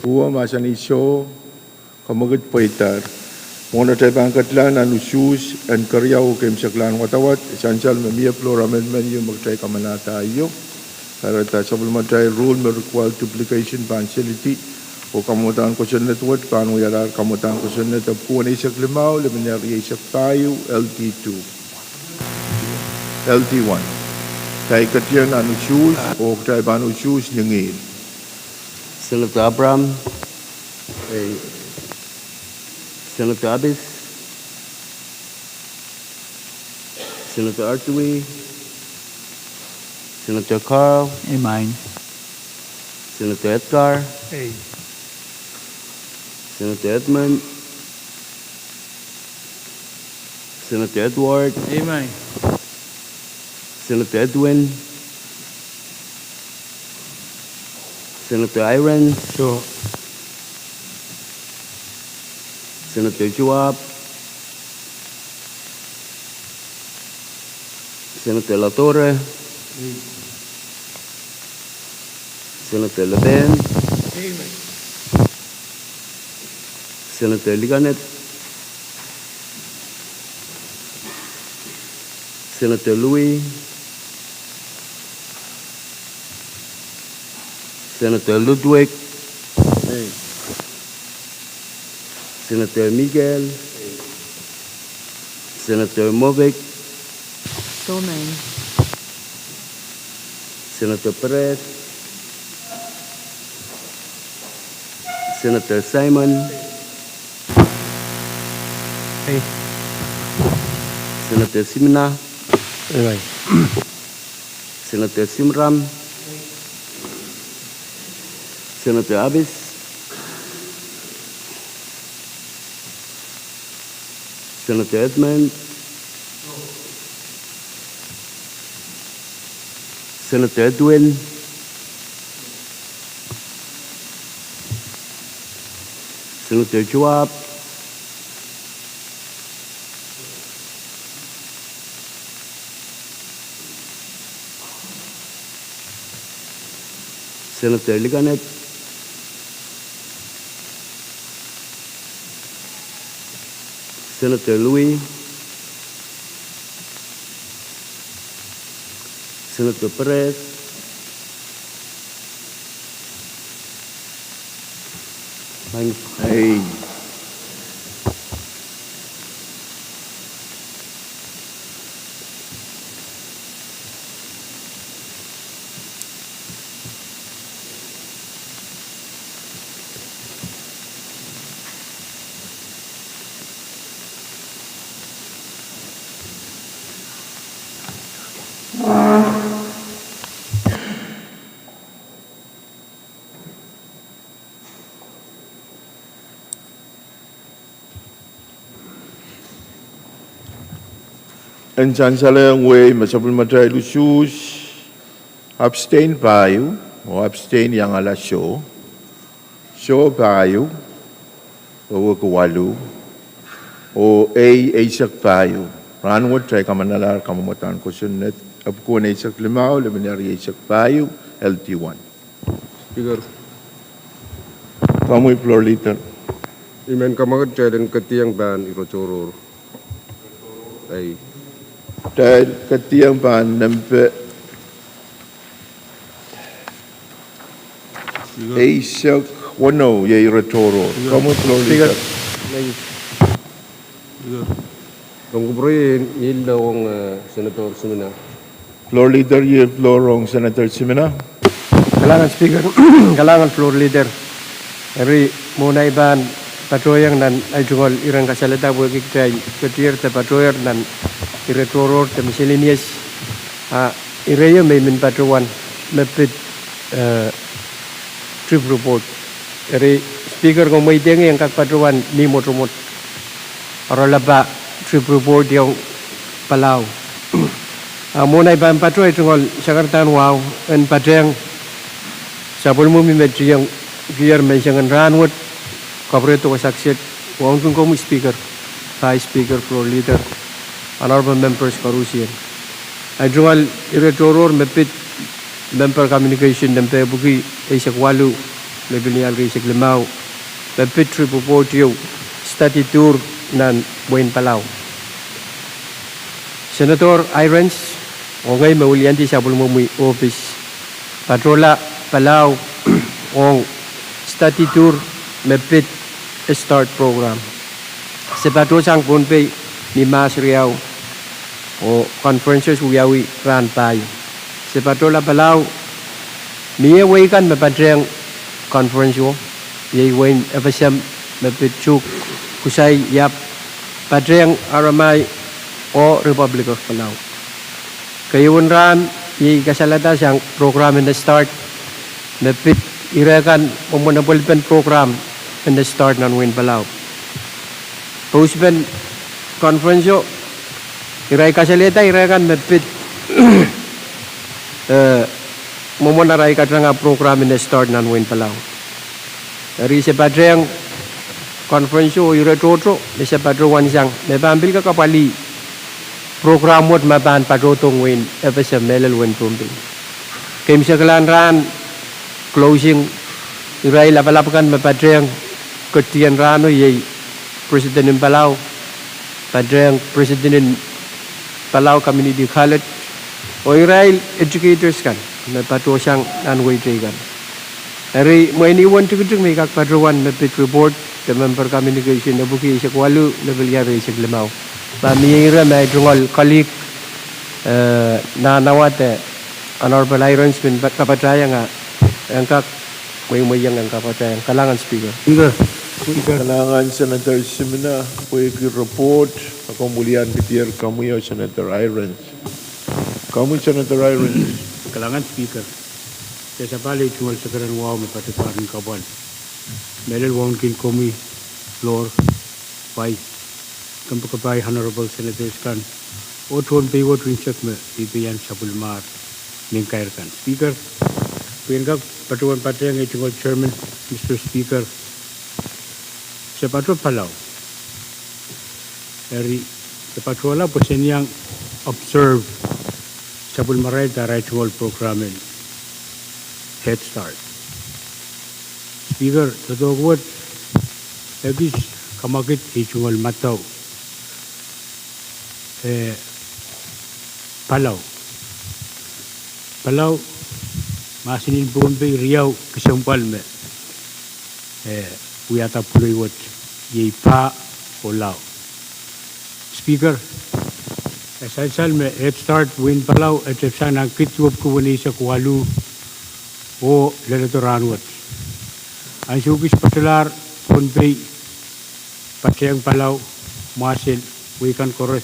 Uwo mahsanih soh. Kamwekid pweidahr. Mwohn atail pahn ketilahng nan usuhs en keriau oh keimwseklahn wadawad, sansal me mie floor amendment ieu me kitail kamanahda ieu. Kahrehda supplementary rule me require duplication pahn selidi, oh kamwadahn kosonned wet pahn wialahr kamwadahn kosonned epwiki weneisek limau, lepin rieisek pahieu, L T two. L T one. Kitail ketilahng nan usuhs, oh kitail pahn usuhs ni ngihl. Senator Abraham. Ei. Senator Abis. Senator Artui. Senator Carl. Ei, Maing. Senator Edgar. Ei. Senator Edmund. Senator Edward. Ei, Maing. Senator Edwin. Senator Irons. Soh. Senator Joab. Senator Latorre. Ei. Senator Lepehn. Amen. Senator Likaned. Senator Louis. Senator Ludwig. Amen. Senator Miguel. Senator Mobik. Amen. Senator Perez. Senator Simon. Amen. Senator Simina. Amen. Senator Simram. Senator Abis. Senator Edmund. Senator Edwin. Senator Joab. Senator Likaned. Senator Louis. Senator Perez. Amen. En sansal ong wehi me sapwellimatail usuhs, abstain pahieu, oh abstain iangala soh, soh pahieu, wehwehki waluh, oh ei eisek pahieu. Rahnwet kitail kamanalahr kamwomwadahn kosonned, epwiki eisek limau, limit eisek pahieu, L T one. Speaker. Komwi Floor Leader. I men kamwakid kitail en ketieng pahn ire tohrohr. Ei. Kitail ketieng pahn nempe eisek weneu, iei ire tohrohr. Komwi Floor Leader. Speaker. Komw kupwurei, ngihl ong, eh, Senator Simina. Floor Leader, iei floor ong Senator Simina. Kalahngan Speaker, kalahngan Floor Leader. Eri mwohn ei pahn patohiong nan ei tungoal iren kasalehda pwehki kitail ketier de patohier nan ire tohrohr de miscellaneous. A ire ieu me I men patohwan me pid, eh, trip report. Eri Speaker, komw idengih en kak patohwan ni mwotomwot. Oaralapa trip report iong Palau. A mwohn ei pahn patoh ei tungoal sakardahn wahu en patehng sapwellimomwi me tieng kier menseng en rahnwet, kapwurehdo wasa kiset, wauneki komwi Speaker, Vice Speaker, Floor Leader, Honorable Members koarusie. Ei tungoal ire tohrohr me pid member communication nempe epwiki eisek waluh, me pil ni ahl eisek limau, me pid trip report ieu study tour nan wehin Palau. Senator Hirons, oh ngehi me wiliandi sapwellimomwi ohpis, patohla Palau ong study tour me pid start program. Se patohsang Pohnpei ni Mahs riau, oh conferences wiawi rahn pahieu. Se patohla Palau, mie wehi kan me patehng conference o, iei wehin FSM me pid Chuuk, Kusai, Yap, patehng Aromai oh Republic of Palau. Keieun rahn iei kasalehda sang program en start me pid ire kan mwomwen epwelpen program en start nan wehin Palau. Pouspen conference o, irail kasalehda ire kan me pid, eh, mwomwen arail katanga program en start nan wehin Palau. Eri se patehng conference o ire tohto me se patohwansang me pahn pil kak apwalih program wet me pahn patohdo wehin FSM mehlel wehin Pohnpei. Keimwseklahn rahn Closing, irail lapalap kan me patehng ketien rahno iei President en Palau, patehng President en Palau Community College, oh irail educators kan me patohsang nan wehi teikan. Eri mwein uwen tikitik me I kak patohwan me pid report de member communication epwiki eisek waluh, lepel iar eisek limau. Ma mie ire ma ei tungoal colleague, eh, Nanawa de Honorable Irons pahn kapatahiong, en kak mweimweiong en kapatahiong. Kalahngan Speaker. Kalahngan Senator Simina pwehki report, a komw wilian ketier komwi oh Senator Irons. Komwi Senator Irons. Kalahngan Speaker. Kitail sapahl ei tungoal sekeren wahu me patohwan kapwal. Mehlel wauneki komwi, Lord, Vice, kompoakepahi Honorable Senators kan, oh tohn pei wet unsek me peipeien sapwellimahr mehn kair kan. Speaker, pwe en kak patohwan patehng ei tungoal Chairman, Mister Speaker, se patoh Palau. Eri, se patohla pwe sen iang observe sapwellimarail de arail tungoal program en Head Start. Speaker, doadoahk wet, ekis kamwakid ei tungoal madau, eh, Palau. Palau, mahsen en Pohnpei riau kesempwal me, eh, wiahda pwuloi wet, iei pa oh lao. Speaker, e sansal me Head Start wehin Palau e tepsang nan kid duwepwiki weneisek waluh oh leledo rahnwet. Ansou kis patohlahr Pohnpei, patehng Palau, Mwasel, wehi kan koaros,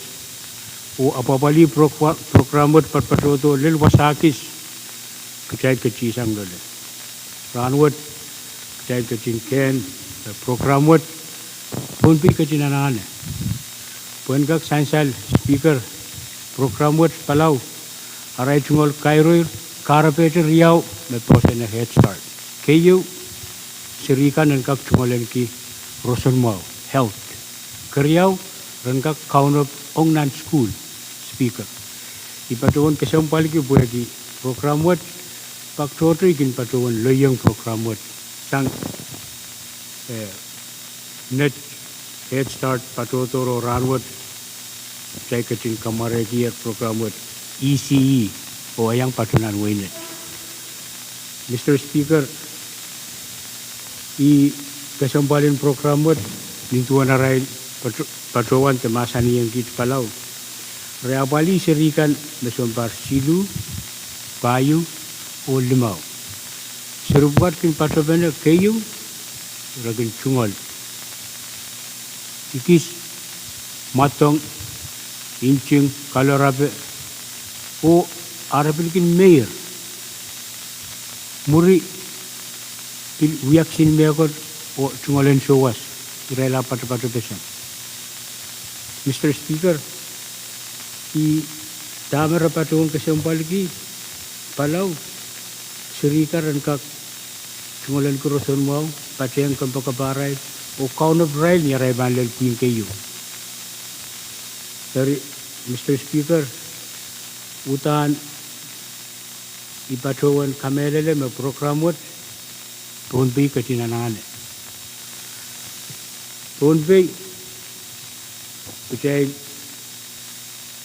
oh apwapwalih prokra-, program wet patpatohdo lel wasa kis, kitail ketisang loale. Rahnwet, kitail ketin kehn, eh, program wet, Pohnpei ketin anahne. Pwe en kak sansal, Speaker, program wet Palau, arail tungoal kairoir, kahrepehte riau me poahsoane Head Start. Keieu, seri kan en kak tungoalenki roson mwahu, health. Keriau, ren kak kaunop ong nan sukuhl, Speaker. I patohwan kesempwalki pwehki program wet, pak tohto I kin patohwan loieng program wet. Sang, eh, net Head Start patohdo oh rahnwet, kitail ketin kamwarekier program wet, E C E, oh e iang patoh nan wehin net. Mister Speaker, ih kesempwal en program wet, nin duwen arail pato-, patohwan de mahsanihong kiht Palau. Re apwalih seri kan me sounpar siluh, pahieu, oh limau. Seri pwukat kin patopene keieu, re kin tungoal. Ekis, mwadong, nting, kalorape, oh, a re pil kin meir. Mwuri, pil wia kisin mehkot, oh, tungoal en souwas, irail ahpw patopatopeseng. Mister Speaker, ih dahme re patohwan kesempwalki Palau, seri kan ren kak tungoalenki roson mwahu, patehng kompoakepahrail, oh kaunop irail ni arail pahn lel pwihn keieu. Eri, Mister Speaker, uhdahn I patohwan kamehlele me program wet, Pohnpei ketin anahne. Pohnpei, kitail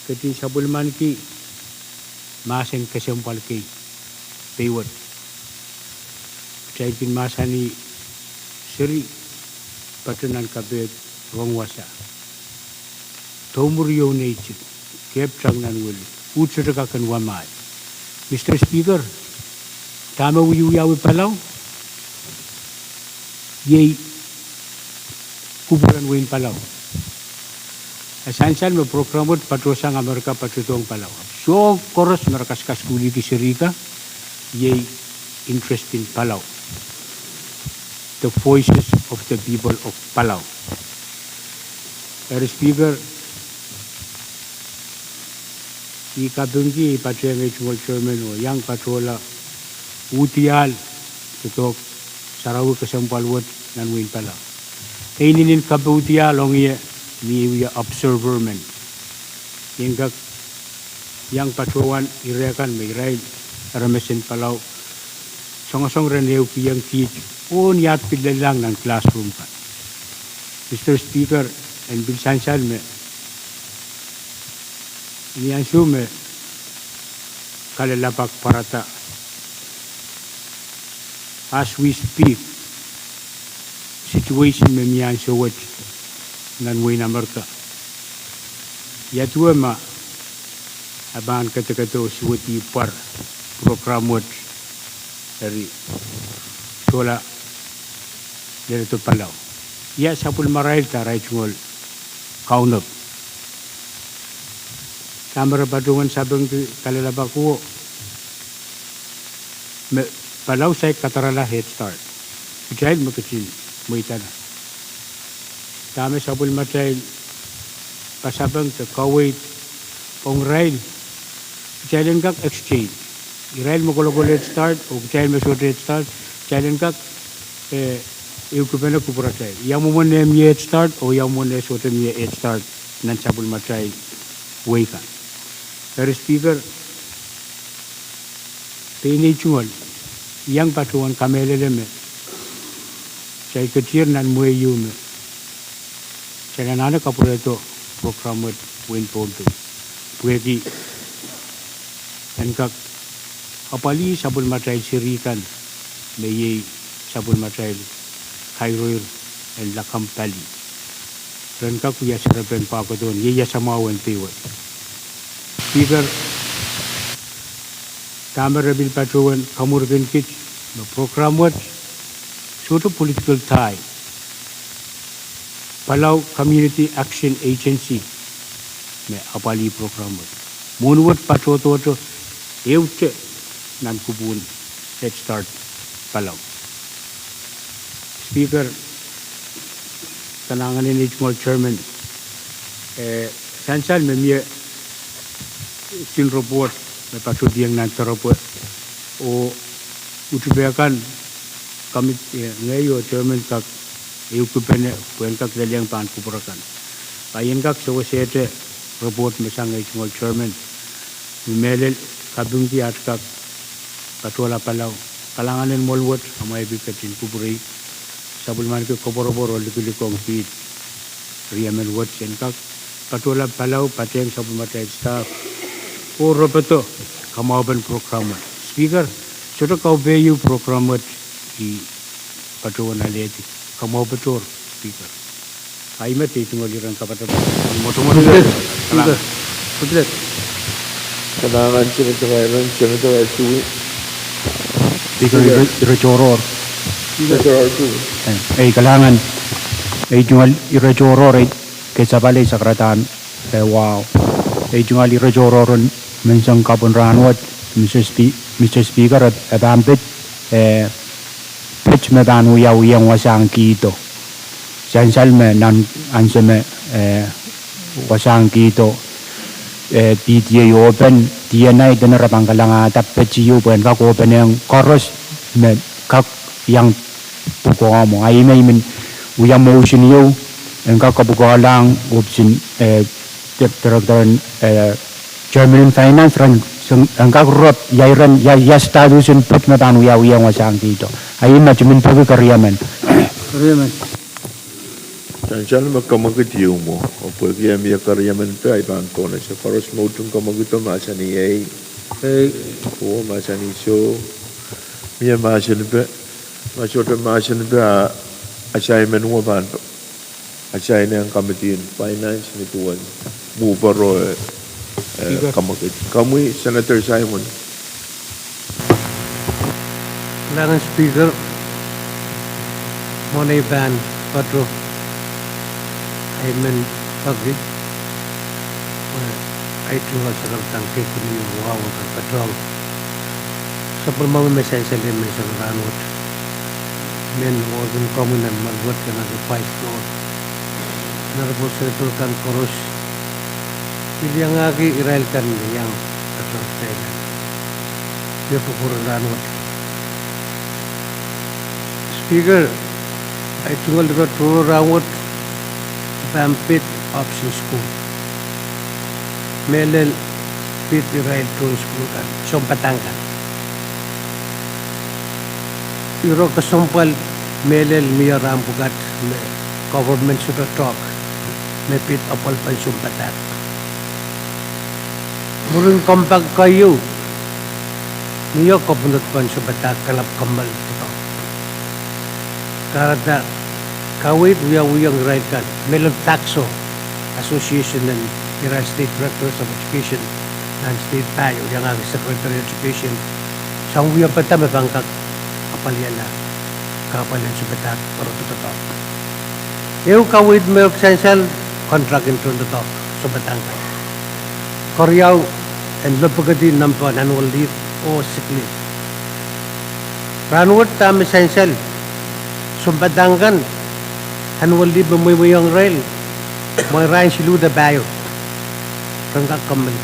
ketin sapwellimaniki mahsen kesempwal kei, pei wet. Kitail kin mahsanih seri, patoh nan kapehd rong wasa. Doumwur iou neitik, kehptang nan weli, uhd sohte kak en wamwahi. Mister Speaker, dahme wiewiawi Palau, iei kupwuren wehin Palau. E sansal me program wet patohsang Amerika patohdohng Palau. Soahng koaros me re kaskasukuhlihki seri kan, iei interest en Palau. The Voices of the People of Palau. Eri Speaker, I kapingki, I patehng ei tungoal chairman oh iang patohla uhdiahl doadoahk sarawi kesempwal wet nan wehin Palau. E inenen kapoudiahl ong ie me I wia observer men. I en kak iang patohwan ire kan me irail aramas en Palau, songosong ren ehukihong kiht pohn iahd pil lellahng nan classroom kan. Mister Speaker, en pil sansal me ni ansou me kalelapak pwarada, as we speak, situation me mie ansou wet nan wehin Amerika, ia duwe ma e pahn kedekedo suwedi pwar program wet eri sohla leledo Palau? Ia sapwellimarail de arail tungoal kaunop? Dahme re patohwan sapengki kalelapak o me Palau saik kadarala Head Start? Kitail me ketin mweidala. Dahme sapwellimatail pasapeng de kaweid ong irail? Kitail en kak exchange. Irail me kolokol Head Start oh kitail me sohte Head Start, kitail en kak, eh, ehukipene kupwuratail. Ia mwomwen eh mie Head Start oh ia mwomwen eh sohte mie Head Start nan sapwellimatail wehi kan. Eri Speaker, pein ei tungoal, I iang patohwan kamehlele me kitail ketier nan mwehi ieu me kitail anahne kapwurehdo program wet wehin Pohnpei, pwehki en kak apwalih sapwellimatail seri kan me iei sapwellimatail kairoir en lakapw pali. Ren kak wia serepen pahkotehn ieias mwahu en pei wet. Speaker, dahme re pil patohwan kamwurkin kiht me program wet sohte political tie. Palau Community Action Agency me apwalih program wet. Mwohni wet patohdohte ehute nan kupwun Head Start Palau. Speaker, kalahngan en ei tungoal chairman, eh, sansal me mie tin report me patohdiong nan doaropwe oh utupe kan, komiti, eh, ngehi oh chairman kak ehukipene pwe en kak lelehng pahn kupwur akan. A I en kak sewesehte report me sang ei tungoal chairman, ni mehlel kapingki aht kak patohla Palau. Kalahngan en mwohl wet, amwail pil ketin kupwurei, sapwellimaniki koapworopwor oh likilik ong kiht riemen wet en kak patohla Palau, patehng sapwellimatail staff oh repedo kamwahupen program wet. Speaker, sohte kaupehieu program wet I patohwan alehdi. Kamwahu patohr, Speaker. Ahi met, ei tungoal iren kapatapat. Mwotomwot. Speaker, Speaker, Speaker. Kalahngan Senator Hyman, Senator Asui. Speaker, ire, ire tohrohr. Senator Asui. Eh, ei kalahngan, ei tungoal ire tohrohr, ei kesapale sakaradahn, eh, wahu. Ei tungoal ire tohrohr en menseng kapw en rahnwet, Mister Spe-, Mister Speaker, e, e pahn pid, eh, pid me pahn wiawiong wasahn kihdo. Sansal me nan ansou me, eh, wasahn kihdo, eh, P T A open, D N I dene re pahn kalangada pid ieu pwe en kak openehng koaros me kak iang pwukoa mwo. A I men, I men wia motion ieu, en kak kapwukoalahng ohpis en, eh, dir-, director en, eh, chairman en finance ren, sen, en kak rop, ia iren, ia, ia status en pid me pahn wiawiong wasahn kihdo. A I men, I men peki keriemen. Keriemen. Sansal me kemwekid ieu mwo, oh pwehki e mie keriemen pwe ahi pahn kohla. Se koaros me utung kemwekido mahsanih ei. Ei. Oh mahsanih soh. Mie mahsen pwe, ma sohte mahsen pwe a, assignment wet pahn assign ong committee en finance ni duwen move ro, eh, Speaker. Kemwekid. Komwi Senator Simon. Kalahngan Speaker, mwohn ei pahn patoh ei men peki, eh, ei tungoal sakaradahn kei kin iang wahu patohng sapwellimomwi me sansal me sang rahnwet. Men working committee nan mwohn wet, nan Vice Lord, nan repwe Senator kan koaros, pil iangahki irail kan me iang patohda me pwupwurehng rahnwet. Speaker, ei tungoal ire tohrohr rahnwet, pahn pid option school. Mehlel pid irail tohn school kan, sounpadahk kan. Iro kesempwal mehlel mie rahn pwukat me government sohte tuhk me pid apwalipen sounpadahk. Mwurin compact keieu, mie kopwunodpen sounpadahk kalap kommoal doadoahk. Kahrehda kaweid wiawihong irail kan, mehlel FACTSO, Association en irail State Directors of Education nan state pahieu, iangahki Secretary Education, soang wiepe da me pahn kak apwaliala kahpwal en sounpadahk pwe re doadoahk. Ehu kaweid me sansal, contract en tohndoadoahk sounpadahk kan. Keriau, en lopwukedi nempe en annual leave oh sick leave. Rahnwet dahme sansal, sounpadahk kan, annual leave me mweimweiong irail mwein rahn siluh de pahieu, ren kak kommoal.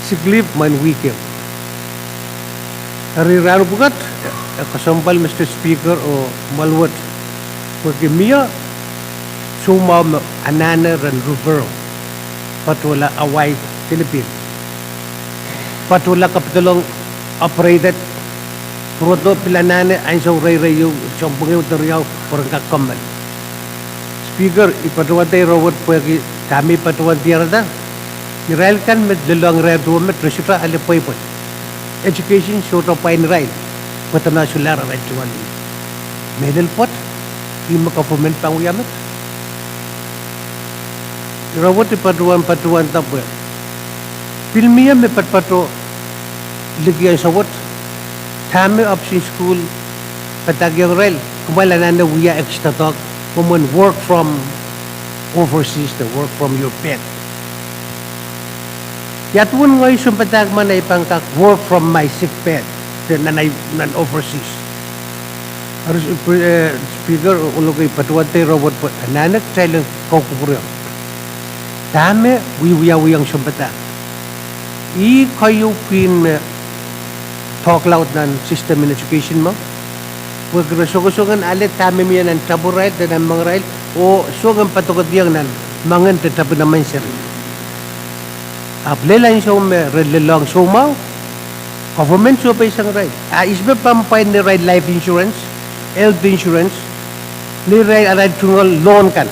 Sick leave mwein wihk ehu. Eri rahn pwukat, e kesempwal Mister Speaker oh mwoaluwet, pwehki mie soumwahu me anahne ren refer, patohla Hawaii, Philippine, patohla kepidolong operated, pwurodo pil anahne ansou reirei ehu, sounpwong ehu de riau pwe ren kak kommoal. Speaker, I patohwanda ire wet pwehki dahme I patohwan diarada, irail kan me lelohng irail duwe met re sohte ale pweipwei. Education sohte pwain irail, pwe dene solahr arail tungoal. Mehlel pwoat, ih me government pahn wia met. Ire wet I patohwan patohwanda pwe pil mie me patopato liki ansou wet, dahme option school padahkihong irail, kumwail anahne wia extra doadoahk, mwomwen work from overseas de work from your bed. Ia duwen ngehi sounpadahk men ei pahn kak work from my sick bed de nan, nan overseas? Eri, eh, Speaker, oh lokei, I patohwanda ire wet pwe anahne kitail en koukupwurehiong dahme wiewiawihong sounpadahk. Ih keieu pwihn me doadoahk laud nan system en education mwo, pwehki re songosong en ale dahme mie nan tapwarail de nan mengarail, oh song en padokediong nan mengen de tapin emen seri. Ahpw lel ansou me re lelohng soumwahu, government sohpeisang irail. A ihs me pahn pwain neirail life insurance, health insurance, neirail arail tungoal loan kan?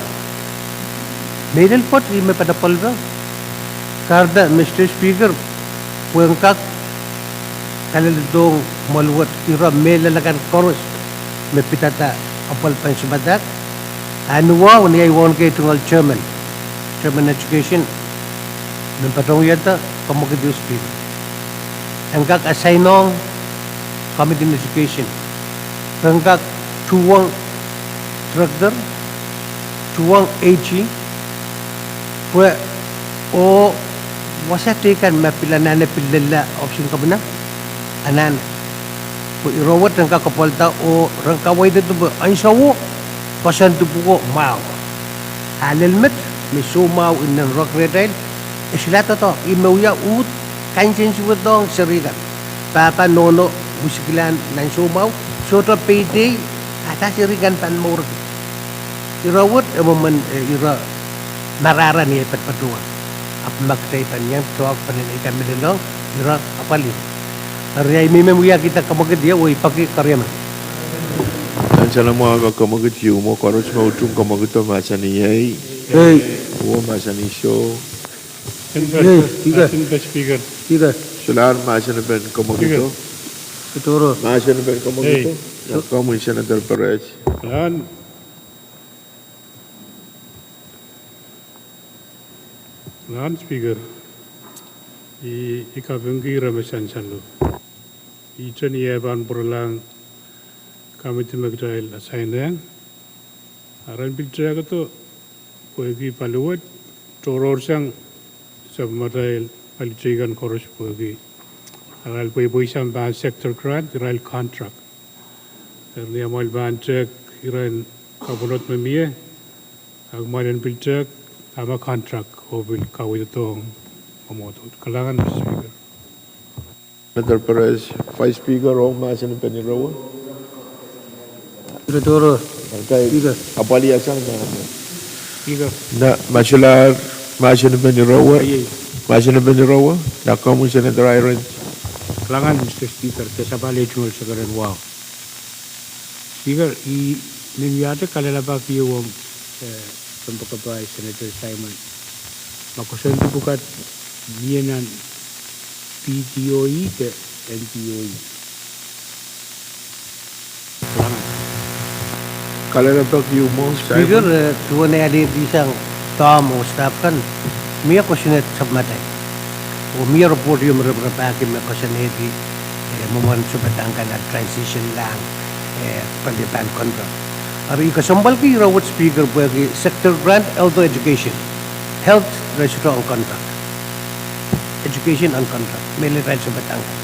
Mehlel pwoat, ih me padapwalpe. Kahrehda Mister Speaker, pwehn kak kaleladohng mwoaluwet, ire mehlel akan koaros me pidada apwalipen sounpadahk, a ni wahu, ni ahi wauneki tungoal chairman, chairman education, men patohwan wiahda komwekid Speaker, en kak assign-ong committee on education, ren kak tuhwong director, tuhwong AG, pwe, oh, wasa teikan me pil anahne pil lella option kepina, anahne, pwe ire wet ren kak apwalda oh ren kaweidada pwe ansouo, koasoandi pwuko mwahu. A lel met me soumwahu inenen rock retail, e solahr doadoahk, ih me wia uhd kansensuwedong seri kan. Pahpa nohno wisikilahn nan soumwahu, sohte peidei, a da seri kan pahn mourki? Ire wet e mwomwen, eh, ire marahra ni ei patopato wet. Ahpw ma kitail pahn iang doadoahk pahn ei kan me lelohng, ire apwalih. Eri ahi me I men wiahkihda komwekid ie, oh I peki keriemen. Nan salemwa me komwekid ieu mwo, koaros me utung komwekido mahsanih ei. Ei. Uwen mahsanih soh. Ei, Speaker. Speaker. Solahr mahsanipen komwekido. Mahsanipen komwekido. Ei. Komwi Senator Perez. Nan, nan Speaker, I, I kapingki ire me sansalo. Ihte ni eh pahn pwuralahng committee me kitail assign-ehng, a ren pil tehkada pwehki paliwet, tohrohrsang sapwmatail pali teikan koaros pwehki arail pweipweisang pahn sector grant, irail contract. Eri ni amwail pahn tehk iren kapwunod me mie, a kumwail en pil tehk dahme contract oh pil kaweidohng mwomwohd. Kalahngan, Mister Speaker. Senator Perez, Vice Speaker, ong mahsanipen irowe. Ire tohrohr. Speaker. Apwalih sang mahsanih. Speaker. Nan, ma solahr mahsanipen irowe. Ei, ei. Mahsanipen irowe. Nan komwi Senator Hirons. Kalahngan, Mister Speaker, de sapahl ei tungoal sekeren wahu. Speaker, I men wiahte kalelapak ieu ong, eh, Kempoakepahi Senator Simon. Ma koasoandi pwukat mie nan P D O E de N P O E. Kalelapak ieu mwo, Speaker, Simon. Eh, duwen alehdi sang doahmw oh stahpw kan, mie kosonned sapwmatail. Oh mie report ieu me raparapahki me koasoanehdi, eh, mwomwen sounpadahk kan en transition lahng, eh, pali pahn contract. Eri I kesempwalki ire wet Speaker pwehki sector grant, health or education. Health re sohte on contract. Education on contract. Mehlel irail sounpadahk kan.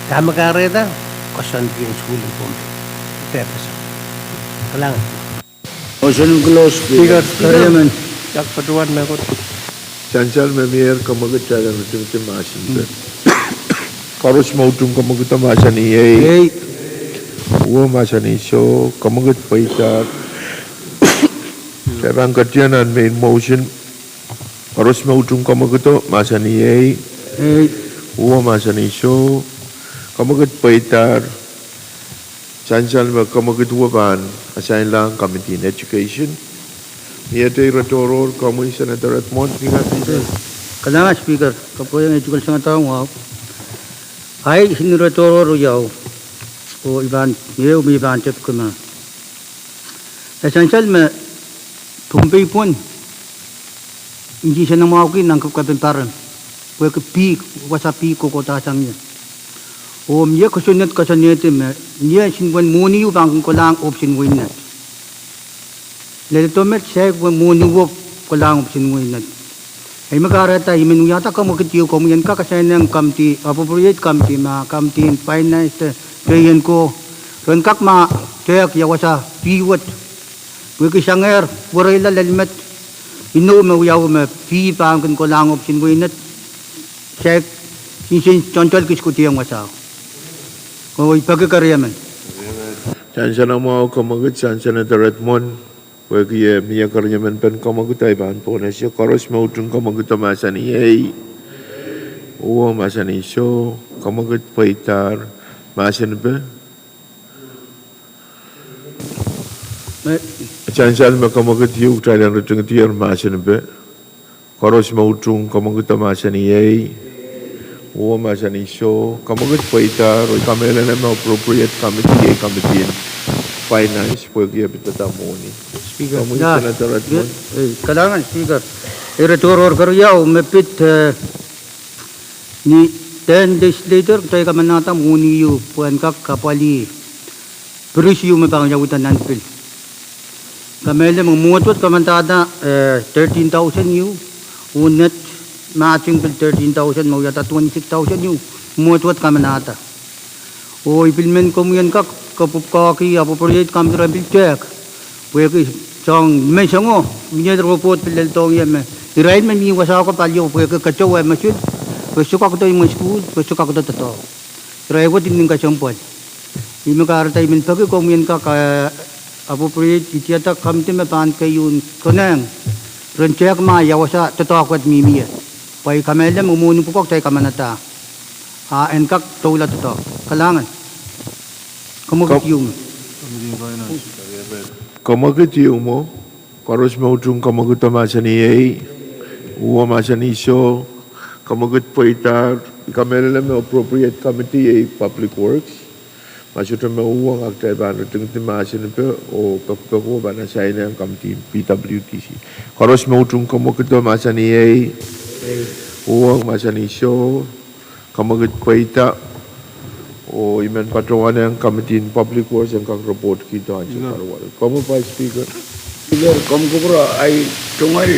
Dahme kahrehda? Koasoandi en sukuhl en Pohnpei. Pepesa. Kalahngan. Motion close, Speaker. Speaker, kariamen. Dak patohwan mehkot. Sansal me mier, kemwekid, kitail en ritingdi mahsen pe. Koaros me utung kemwekido mahsanih ei. Ei. Uwo mahsanih soh, kemwekid pweida. Kitail pahn ketido nan main motion. Koaros me utung kemwekido mahsanih ei. Ei. Uwo mahsanih soh, kemwekid pweida. Sansal me kemwekid uwo pahn assign lahng Committee on Education. Miete ire tohrohr, komwi Senator Redmond, ni kan. Kalahngan Speaker, kapwurehiong ei tukel sangadahr wahu. Ahi, ni ire tohrohr riau. Oh I pahn, ehu me I pahn tepkima. E sansal me Pohnpei pwon nsenamwahuki nan kapwkapwung pahran. Pwehki pihk, wasa pihk kohkohda sang ie. Oh mie kosonned koasoanehdi me, mie soangen mwohni ehu pahn kin kolahng ohpis en wehin Nett. Leledo met saik mwohni ehu kolahng ohpis en wehin Nett. Ei me kahrehda I men wiahda kemwekid ehu, komwi en kak assign ong committee, appropriate committee ma committee en finance de, de en ko. Ren kak ma tehk ia wasa pihk wet. Pwehki sangehr wereila lel met. Inou me wiawi me pihk pahn kin kolahng ohpis en wehin Nett. Saik nsenamwahu kis kutieng wasao. Oh I peki keriemen. Nsenamwahu kemwekid sang Senator Redmond. Pwehki e mie keriemen pen kemwekid, I pahn pohnese. Koaros me utung kemwekido mahsanih ei. Uwo mahsanih soh, kemwekid pweida. Mahsen pe. Sansal me kemwekid ehu, kitail en ritingdier mahsen pe. Koaros me utung kemwekido mahsanih ei. Uwo mahsanih soh, kemwekid pweida. Oh I kamehlele me appropriate committee iei committee en finance pwehki e pidada mwohni. Speaker. Komwi Senator Redmond. Eh, kalahngan Speaker. Ire tohrohr keriau me pid, eh, ni dehn legislature kitail kamanahda mwohni ehu pwehn kak apwalih piris ehu me pahn wiawihda nan pil. Kamehlele me mwohd wet kamanahda, eh, thirteen thousand ehu, oh Nett matching pil thirteen thousand me wiahda twenty-six thousand ehu, mwohd wet kamanahda. Oh I pil men komwi en kak kapwupwukoahki appropriate committee ren pil tehk. Pwehki soahng me soangen, mie report pil leledohng ie me irail me mi wasao ko palio pwehki katowe mosul, re sohte kak doh imwen sukuhl, re sohte kak doh doadoahk. Irail wet imwin kesempwal. Ih me kahrehda I men peki komwi en kak, eh, appropriate, idiada committee me pahn keieun konehng. Ren tehk ma ia wasa doadoahk wet mihmi ie. Pwe I kamehlele me mwohni pwukoa kitail kamanahda. A en kak doula doadoahk. Kalahngan. Kemwekid ehu mwo. Kemwekid ehu mwo. Koaros me utung kemwekido mahsanih ei. Uwo mahsanih soh. Kemwekid pweida. I kamehlele me appropriate committee iei Public Works. Ma sohte me uhwong, a kitail pahn ritingdi mahsen pe oh pekipek o pahn assign ong committee en P W D C. Koaros me utung kemwekido mahsanih ei. Uhwong mahsanih soh. Kemwekid pweida. Oh I men patohwan ong committee en Public Works en kak report kihdo ansou pahn wal. Komw Vice Speaker. Speaker, komw kupwure, ahi tungoal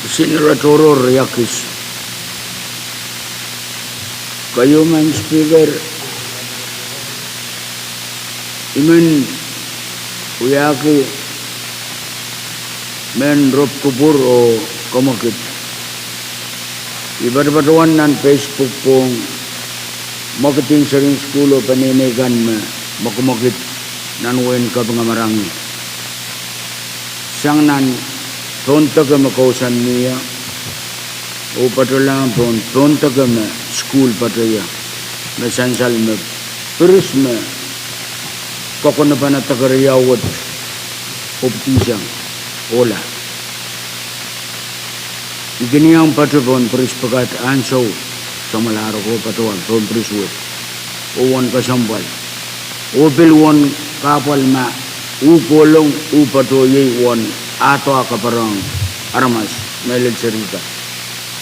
senior tohrohr riakis. Keieu, Madam Speaker, I men wiahki mehn rop kupwur oh kemwekid. I patopatohwan nan Facebook pwong mwekid en seren sukuhl oh peneinei kan me mwekimwekid nan wehin Kapinga Marangi. Sang nan pohnpei me kousoan mie, oh patohlahng pohn, pohnpei me sukuhl patohwan ie, me sansal me piris me Kokonopene dekeriau wet, pwupwidisang, ohla. I kin iang patohwan pris pwukat ansou, samwalahr ko patohwan pohn pris wet. Oh uwen kesempwal. Oh pil uwen kahpwal ma, uh kohlong, uh patohwan iei uwen ahdoa kapereng aramas, mehlel serihda,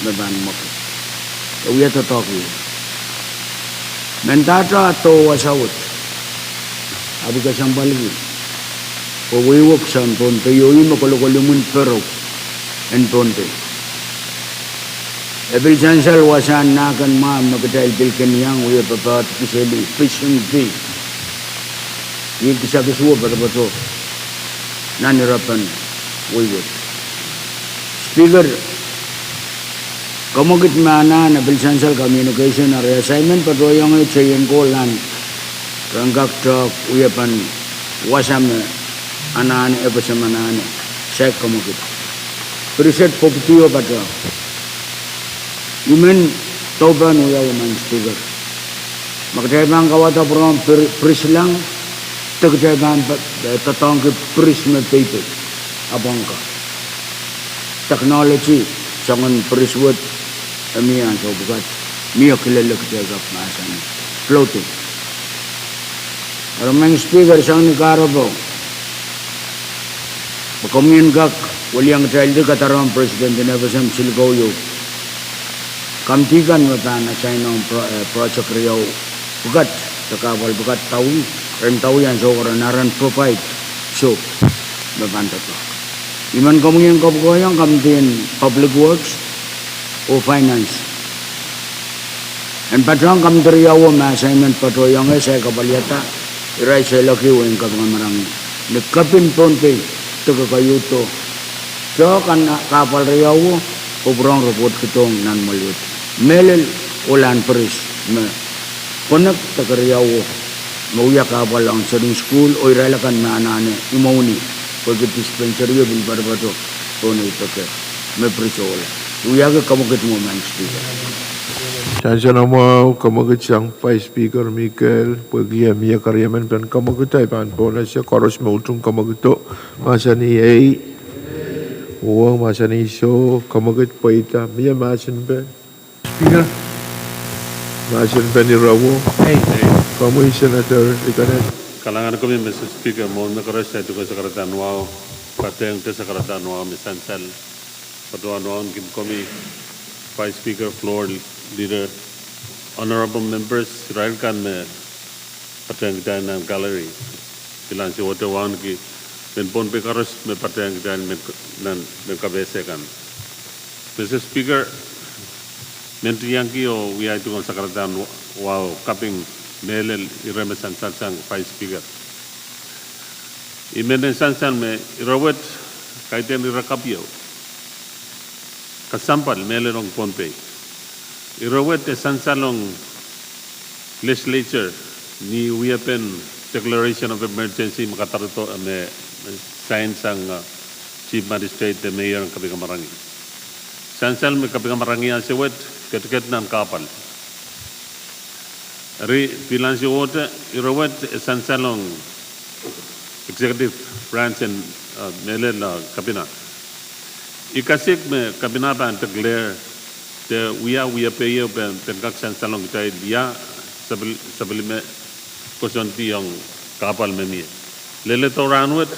me pahn mwekid. E wia doadoahk ie. Mendahte doh wasa wet. Ahpw kesempwalki. Pwe wehwehki sang Pohnpei oh ih me kolokol imwin perek en Pohnpei. E pil sansal wasahn nahken mwahu me kitail pil kin iang wie popoadki seli fishing fee. Ih kisakis wet poatopoato. Nan irapen wehwehki. Speaker, kemwekid me anahne pil sansal communication eri assignment patohwan iang e seiang kohlahn ren kak tehk wiepen wasa me anahne, e pese me anahne, saik kemwekid. Piriset pwupwidio patohwan. I men dohpehn wiawi, Madam Speaker. Ma kitail pahn kawada pwurehng pir-, pirislahng, de kitail pahn pa-, eh, doadoahngki piris me peipei. Apwangka. Technology, soangen piris wet, e mie ansou pwukat, mie kilel kitail kak mahsanih. Floating. Eri Madam Speaker, sang ni kahrepe, me komwi en kak weliang kitail di kadarohng President en FSM Silikau Iou. Kamidi kan me pahn assign ong pro-, eh, project riau pwukat, de kahpwal pwukat dawi, ren dawi ansou ko ren aren provide soh me pahn doadoahk. I men komwi en kapwukoahiong kamidi en Public Works oh Finance. En patohwan kamidi riau me assignment patohwan iang e saik kapwaiada, irail seiloak wehin Kapinga Marangi. Ni kepin Pohnpei, de kekeieu doh. Doh kan kahpwal riau, oh pwurehng report kidohng nan mwehlwet. Mehlel ohlahn piris me connect dekeriau me wia kahpwal ong seri en sukuhl, oh irail akan me anahne imwahni, pwehki dispensary e pil poatopoato pohn ei peke me piris ohla. Wiahki kemwekid mwo, Madam Speaker. Sansal mwahu, kemwekid sang Vice Speaker Mikel, pwehki e mie keriemen pen kemwekid, I pahn pwonese koaros me utung kemwekido, mahsanih ei. Uhwong, mahsanih soh, kemwekid pweida, mie mahsen pen. Speaker. Mahsen pen irawo. Ei. Komwi Senator Lieutenant. Kalahngan komwi Mister Speaker, mwohn me koaros, ai tungoal sakaradahn wahu, patehng de sakaradahn wahu me sansal patohwan wauneki komwi, Vice Speaker, Floor Leader, Honorable Members, irail kan me patehng kitail nan gallery. Pil ansowohte wauneki mehn Pohnpei koaros me patehng kitail mehn, nan mehn kapehse kan. Mister Speaker, mendahte iangki oh wia tungoal sakaradahn wahu kaping mehlel ire me sansal sang Vice Speaker. I men en sansal me ire wet kaidehn ire kapw ieu. Kesempwal mehlel ong Pohnpei. Ire wet e sansal ong Legislature ni wiepen Declaration of Emergency me kadarodo, me sign sang, uh, Chief Magistrate de Mayor en Kapinga Marangi. Sansal me Kapinga Marangi ansowohte ketiket nan kahpwal. Eri pil ansowohte ire wet e sansal ong executive branch en, uh, mehlel, uh, Kapinga. I kasik me Kapinga pahn declare de wia, wiepe ieu pahn, pahn kak sansal ong kitail ia, sapwel-, sapwellime koasoandi ong kahpwal me mie. Leledo rahnwet,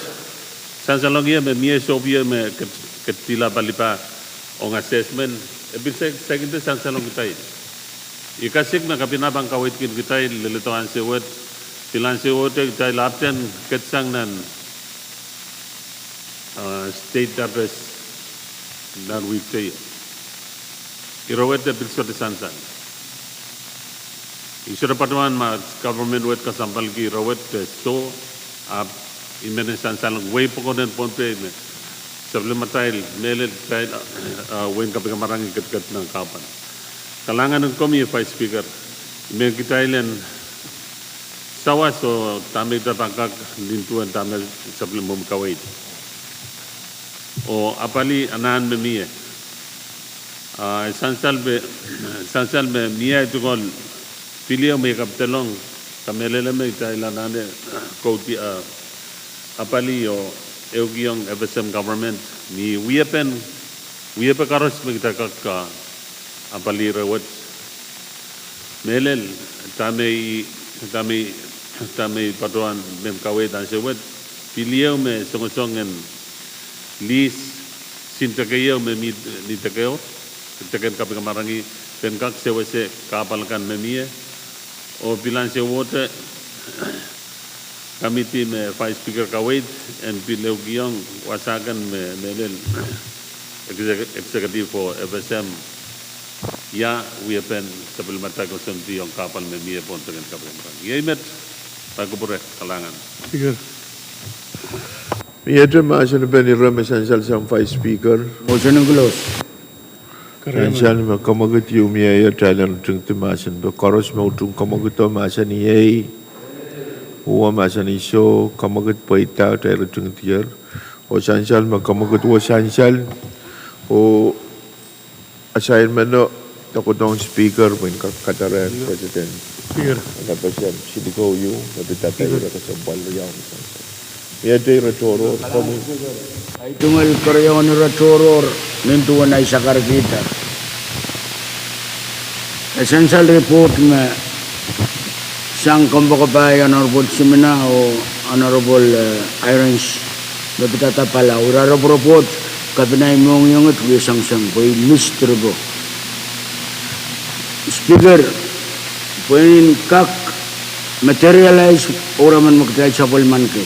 sansal ong ie me mie sohpwie me ket-, ketidihla palipa ong assessment, e pil saik, saikinte sansal ong kitail. I kasik me Kapinga pahn kaweidki kitail, leledo ansou wet, pil ansou wet kitail ahpwtehn ketsang nan, uh, state affairs nan wihk teio. Ire wet e pil sohte sansal. I sohte patohwan ma government wet kesempwalki ire wet de soh, ahpw I men en sansal ong wehi pokon en Pohnpei me sapwellimatail, mehlel kitail, uh, wehin Kapinga Marangi ketiket nan kahpwal. Kalahngan en komwi Vice Speaker, I men kitail en sawas oh dahme kitail pahn kak nin duwen dahme sapwellimomwi kaweid. Oh apwalih anahn me mie. Ah, sansal me, sansal me mie tungoal pil ieu me I kapidolong, kamehlele me kitail anahne Kaudiahl, eh, apwalih oh ehukiong F S M government ni wiepen, wiepe koaros me kitail kak, eh, apwalih reh wet. Mehlel, dahme, dahme, dahme patohwan men kaweid ansou wet, pil ieu me songosong en lease, sin tekeieu me mi, ni tekeo, teken kapikamarangi, pen kak sewese kahpwal kan me mie, oh pil ansowohte, committee me Vice Speaker kaweid, en pil ehukiong wasa kan me, mehlel, exec-, executive oh F S M, ia wiepen sapwellimatail koasoandi ong kahpwal me mie pohn teken kapikamarangi. Iei met, pali kupwure, kalahngan. Speaker. Miehte mahsen pen ire me sansal sang Vice Speaker. Motion close. Sansal me kemwekid ieu mie, kitail en ritingdi mahsen pen koaros me utung kemwekido mahsanih ei, uhwo mahsanih soh, kemwekid pweida, kitail ritingdier. Oh sansal me kemwekid, uhwo sansal, oh assignment o, doadoahk ong Speaker pwehn kak kadehde President. Speaker. Ana pesen silikou ieu, me pidada ire kesempwal riau me sansal. Miehte ire tohrohr, komwi. Ahi tungoal keriaun ire tohrohr, nin duwen ahi sakarkihda. E sansal report me sang kompoakepahi Honorable Simina oh Honorable, eh, Irons, me pidada Palau. Ira report, kapinga mohngiong et wie sangsang, pwe I missed repo. Speaker, pwehn kak materialize ouraman me kitail sapwellimanki.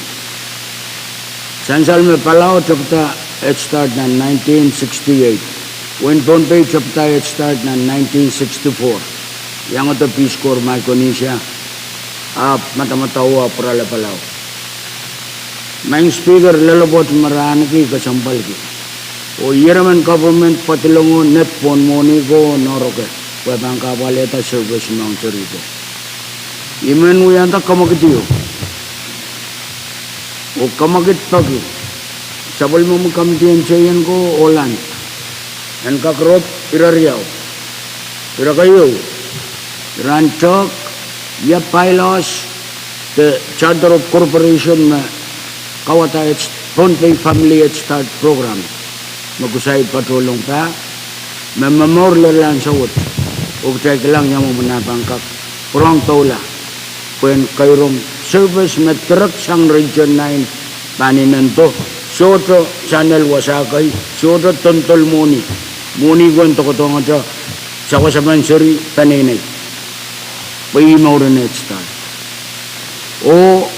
Sansal me Palau tepida Head Start nan nineteen sixty-eight. Wehin Pohnpei tepida Head Start nan nineteen sixty-four. Iangada Peace Corps Micronesia, ahpw madamadau, ahpw pwurala Palau. Maing Speaker, loalopwoat me re ahneki kesempwalki. Oh ieremen government padilengo net pohn mohni ko noahrok, pwe pahn kahpwalehda service mwahu seri ko. I men wiahda kemwekid ieu. Oh kemwekid peki. Sapwellimomwi committee en Seion ko oh Land en kak rop ire riau. Ire keieu, iren Turk, ia bylaws de charter of corporation me kauwada Pohnpei Family Head Start Program me kusaid patohlong pah, me momour lel ansou wet, oh kitail kilang ia mwomwen ah pahn kak pwurehng doula pwehn kairong service me direct sang Region nine pahn inendo, sohte channel wasa kei, sohte dondol mohni. Mohni ko en doadoahngete sawasepen seri peneinei. Pwe ih mouren Head Start. Oh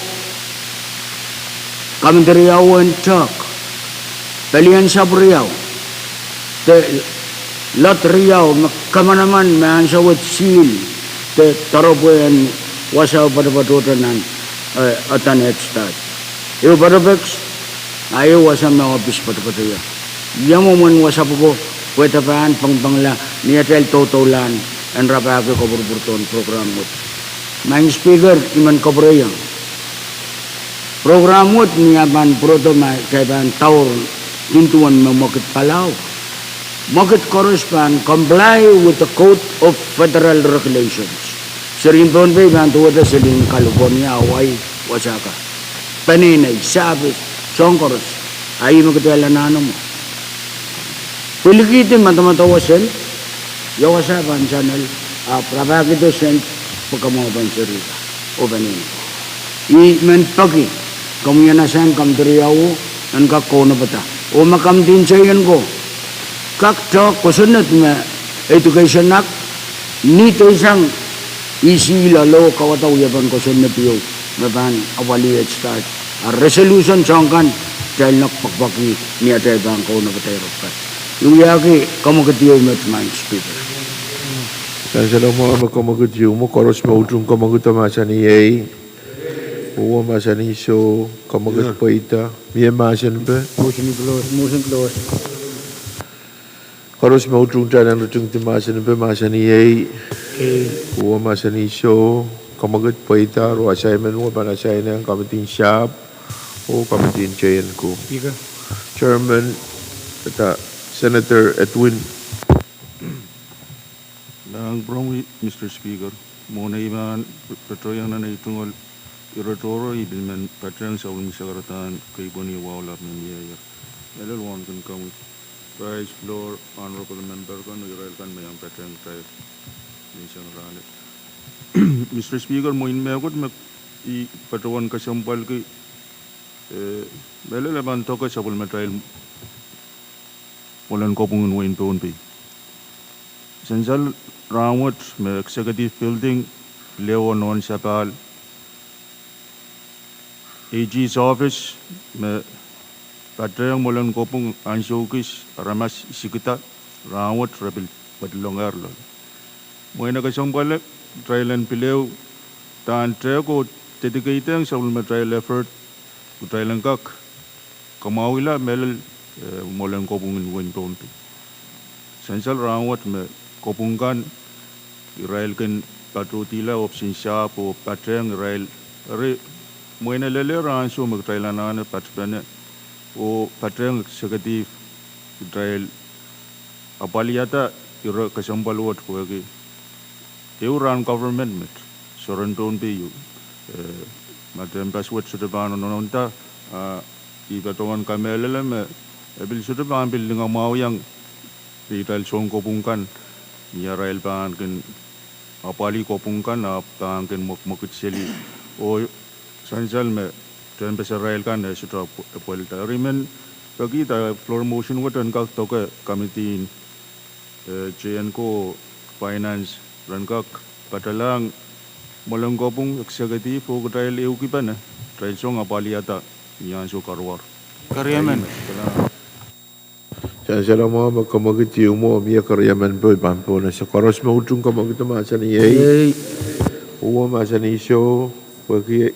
committee riau en Turk, pelien sahpw riau de lot riau me kamanaman me ansou wet seal de doaropwe en wasa patopatohte nan, eh, adan Head Start. Ehu patopex, a ehu wasa me ohpis patopato ie. Ia mwomwen wasa pwuko, pwe e pahn pengpengla ni atail doudoulahn en rapahki kopwurupwurdohn program wet. Maing Speaker, I men kapwureiong program wet ni ah pahn pwurodo ma kitail pahn daur nin duwen me mwekid Palau. Mwekid koaros pahn comply with the Code of Federal Regulations. Serihn Pohnpei pahn duwehte selihn California, Hawaii, wasa ka. Peneinei, sahpis, soahng koaros. A ih me kitail anahne mwo. Pwilikihdi madamadau wet sent, ia wasa pahn channel, ahpw rapahkihdo sent pwe kamwahupen seri ka. Oh peneinei. I men peki, komwi en assign committee riau en kak kaunopada. Oh ma committee en Seion ko kak doadoahk kosonned me Education Act, ni deisang E C loale kauwada wiepen kosonned ieu me pahn apwalih Head Start. A resolution soahng kan kitail en kak pwakpwakih ni atail pahn kaunopada ire pwukat. I wiahki kemwekid ieu met, Maing Speaker. Sansal mwahu me kemwekid ieu mwo, koaros me utung kemwekido mahsanih ei, uhwo mahsanih soh, kemwekid pweida. Mie mahsen pe? Motion close, motion close. Koaros me utung kitail en ritingdi mahsen pe, mahsanih ei, uhwo mahsanih soh, kemwekid pweida. Ro assignment wet pahn assign ong committee en sahpw oh committee en Seion ko. Chairman, Senator Edwin. Lahng pwurehng Mister Speaker, mwohn ei pahn patohieng nan ei tungoal Ire tohrohr I pil men patehng sapwellime sakaradahn keipweni wahu lap me mieier. Mehlel wauneki komwi Vice Floor, Honorable Member kan, irail kan me iang patehng kitail. Mr Speaker, mwein mehkot me I patohwan kesempwalki, eh, mehlel e pahn doke sapwellimatail mwoalen kopwung en wehin Pohnpei. Sansal rahnwet me Executive Building, leo nohn sapahl, AG's office, me patehng mwoalen kopwung ansou kis aramas isikida rahnwet re pil pedolongehr loale. Mwein e kesempwal kitail en pil ehu dahn tehk oh dedicate-ehng sapwellimatail effort, kitail en kak kamwahwihala mehlel, eh, mwoalen kopwung en wehin Pohnpei. Sansal rahnwet me kopwung kan irail kin patohdihla ohpis en sahpw oh patehng irail, eri mwein e lelehr ansou me kitail anahne patpene oh patehng executive, kitail apwalihada ire kesempwal wet pwehki ehu rahn government met soaren Pohnpei ieu, eh, ma tehnpas wet sohte pahn nonohnda, ah, I patohwan kamehlele me e pil sohte pahn pil lingamwahuiong kitail sounkopwung kan ni arail pahn kin apwalih kopwung kan ahpw pahn kin mwekmwekid seli oh sansal me tehnpasarail kan e sohte pw-, pwelda. Eri I men pekihda floor motion wet en kak doke committee en, eh, J and Co, Finance, ren kak patohlahng mwoalen kopwung executive oh kitail ehukipene, kitail song apwalihada ni ansou karuwar. Keriemen. Sansal mwahu me kemwekid ieu mwo mie keriemen pwe I pahn pohnese. Koaros me utung kemwekido mahsanih ei. Uwe mahsanih soh, pwehki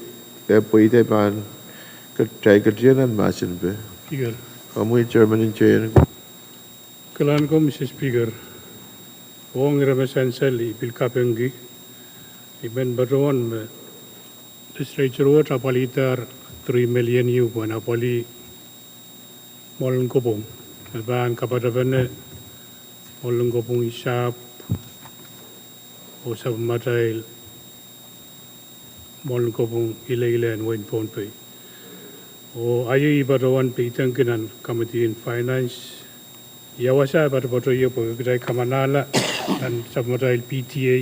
e pweida pahn kitail ketin en mahsen pwe. Komwi Chairman en J and Co. Kalahngan ko Mr Speaker, ong ire me sansal I pil kapingki, I men patohwan me Legislature wet apwalihdahr three million ieu pwehn apwalih mwoalen kopwung me pahn kapatapene mwoalen kopwung en sahpw oh sapwellimatail mwoalen kopwung ileile en wehin Pohnpei. Oh aio I patohwan peidengki nan committee en Finance, ia wasa e patopato ie pwe kitail kamanahla nan sapwellimatail PTA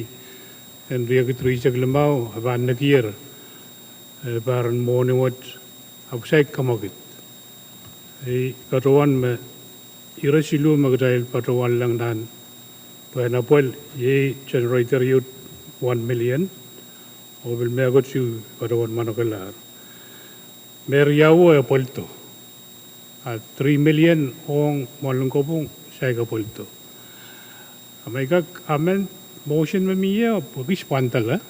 en riekid rieisek limau e pahn nekier, eh, pahr en mwohni wet ahpw saik kemwekid. I patohwan me ire siluh me kitail patohwanlahng nan pwehn apwal iei generator ieu one million, oh pil mehkot ieu patohwan manokelahr. Me riau e pweldo, a three million ong mwoalen kopwung saik e pweldo. A ma I kak amend motion me mie pwe kis pwandala,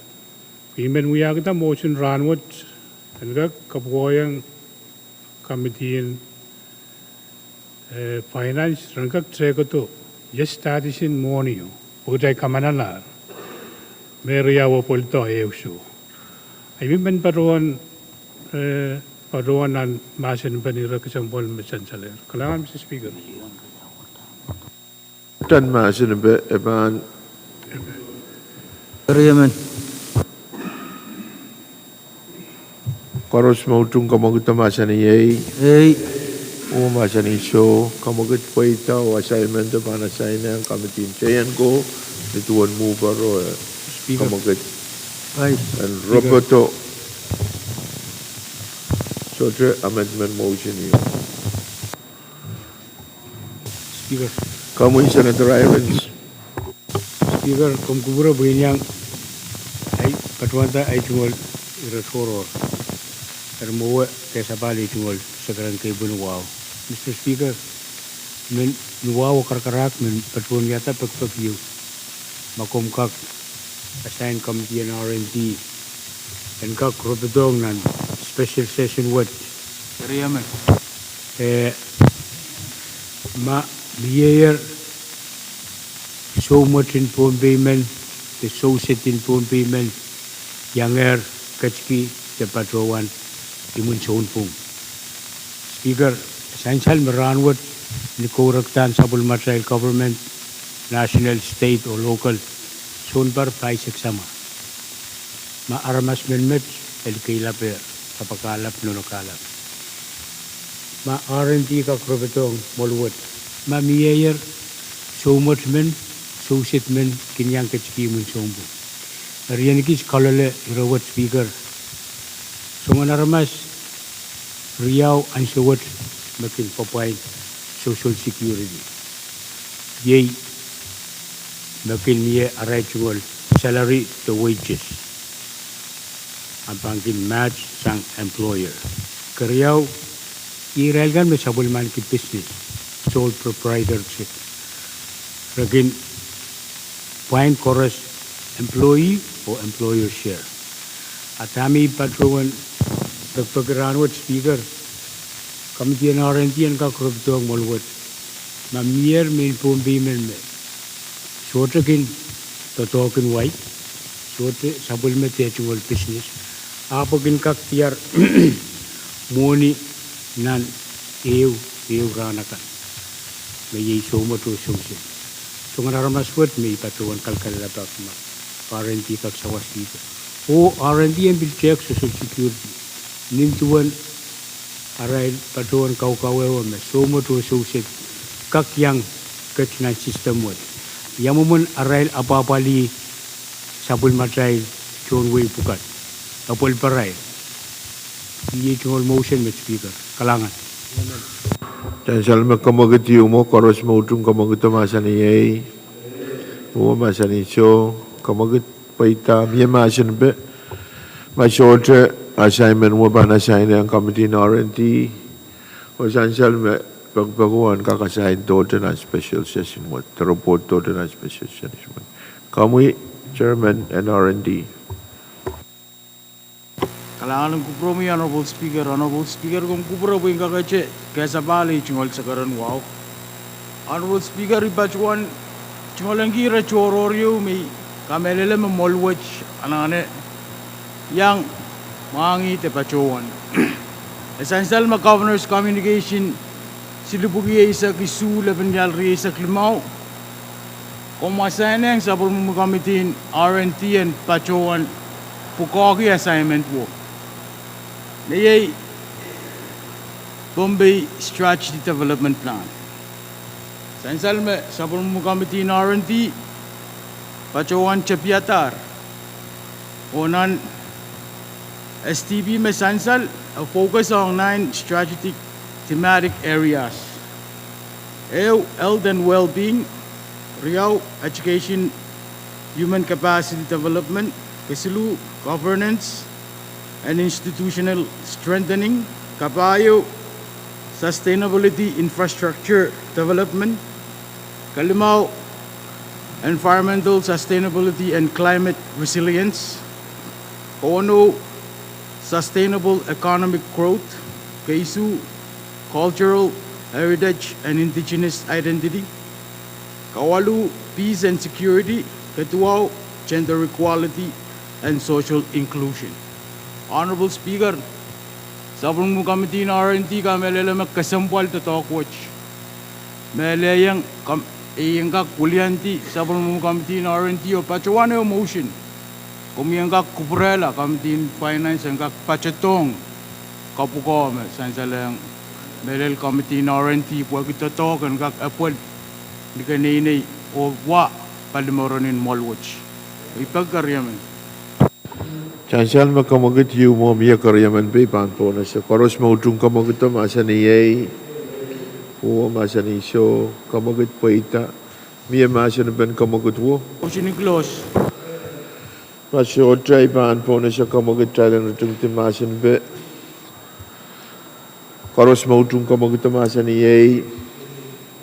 I men wiahkihda motion rahnwet en kak kapwukoahiong committee en, eh, Finance ren kak tehkedo iestatisin mwohni o pwe kitail kamanalahr. Me riau e pweldo ehu soh. I men patohwan, eh, patohwan nan mahsen pen ire kesempwal me sansalehr. Kalahngan Mr Speaker. Uhdahn mahsen pen e pahn Keriemen. Koaros me utung kemwekido mahsanih ei. Ei. Uwe mahsanih soh, kemwekid pweida oh assignment pahn assign-ehng committee en J and Co ni duwen mwohparo, eh, kemwekid en ropodo sohte amendment motion ieu. Speaker. Komwi Senator Irons. Speaker, komw kupwure pwe I iang, ahi patohwanda ahi tungoal ire tohrohr. Eri mwowe de sapahl ahi tungoal sakaradahn keipweni wahu. Mr Speaker, I men wahu oh karakarahk men patohwan wiahda pekipek ieu. Ma komw kak assign committee en R and D en kak ropodohng nan special session wet. Keriemen. Eh, ma mieier soumwetin Pohnpei men de sousedin Pohnpei men iangehr ketiki de patohwan imwin sounpwong. Speaker, sansal me rahnwet ni kourekdahn sapwellimatail government, national, state oh local, sounpar pahisek samwa. Ma aramas men met Lel kehlape, kapakahlap, nonok ahlap. Ma R and D kak repedohng mwoahl wet, ma mieier, soumwet men, soused men kin iang ketiki imwin sounpwong. Eri ien kis kaloale ire wet Speaker, soangen aramas riau ansou wet me kin pwapwain Social Security. Iei me kin mie arail tungoal salary de wages. Ahpw pahn kin match sang employer. Keriau, irail kan me sapwellimaniki business, sole proprietorship. Re kin pwain koaros employee oh employer share. A dahme I patohwan pekipeki rahnwet Speaker, committee en R and D en kak repedohng mwoahl wet. Ma mieier mehn Pohnpei men me sohte kin doadoahk en wai, sohte sapwellime dehr tungoal business, ahpw kin kak diar mwohni nan ehu, ehu rahn akan me iei soumwet oh soused. Soangen aramas wet me I patohwan kalkalelapak ma R and D kak sawas Speaker. Oh R and D en pil tehk Social Security. Nin duwen arail patohwan kaukawehwe me soumwet oh soused kak iang ket nan system wet, ia mwomwen arail apwahpwalih sapwellimatail tohn wehi pwukat, apwaliparail. Iei tungoal motion me Speaker. Kalahngan. Sansal me kamwekid ieu mwo, koaros me utung kamwekido mahsanih ehi. Uwe mahsanih soh, kamwekid pweida. Mie mahsen pe? Ma sohte, assignment wet pahn assign ong committee en R and D. Oh sansal me pekipeki wet en kak assign tohte nan special session wet, de report tohte nan special session wet. Komwi Chairman en R and D. Kalahngan en kupwuromwi Honorable Speaker. Honorable Speaker, komw kupwure pwe I en kakete kesapahl ei tungoal sekeren wahu. Honorable Speaker, I patohwan tungoal engki ire tohrohr ieu me I kamehlele me mwoahl wet anahne iang mwahngih de patohwan. E sansal me Governor's Communication silipwuki eisek isuh, lepin lial rieisek limau, komw assign ong sapwellimomwi committee en R and D en patohwan pwukoahki assignment wo, me iei Pohnpei Strategy Development Plan. Sansal me sapwellimomwi committee en R and D patohwan tepiadahr, oh nan S T P me sansal, e focus ong nine strategic thematic areas. Ehu, health and well-being. Riau, education, human capacity development. Kesiluh, governance and institutional strengthening. Kapahieu, sustainability infrastructure development. Kelimau, environmental sustainability and climate resilience. Kawenou, sustainable economic growth. Keisuh, cultural heritage and indigenous identity. Kawaluh, peace and security. Keduwau, gender equality and social inclusion. Honorable Speaker, sapwellimomwi committee en R and D kamehlele me kesempwal doadoahk wet me lelohng, komw, I en kak wiliandi sapwellimomwi committee en R and D oh patohwan ehu motion. Komwi en kak kupwurehla committee en Finance en kak patohdohng kapwukoa me sansalehng mehlel committee en R and D pwehki doadoahk en kak epwel ni keneinei oh wa palimoronen mwoahl wet. I peki keriemen. Sansal me kamwekid ieu mwo, mie keriemen pei pahn pohnese. Koaros me utung kamwekido mahsanih ehi. Uwe mahsanih soh. Kamwekid pweida. Mie mahsen pen kamwekid wo? Motion close. Ma sohte, I pahn pohnese kamwekid kitail en ritingdi mahsen pe. Koaros me utung kamwekido mahsanih ehi.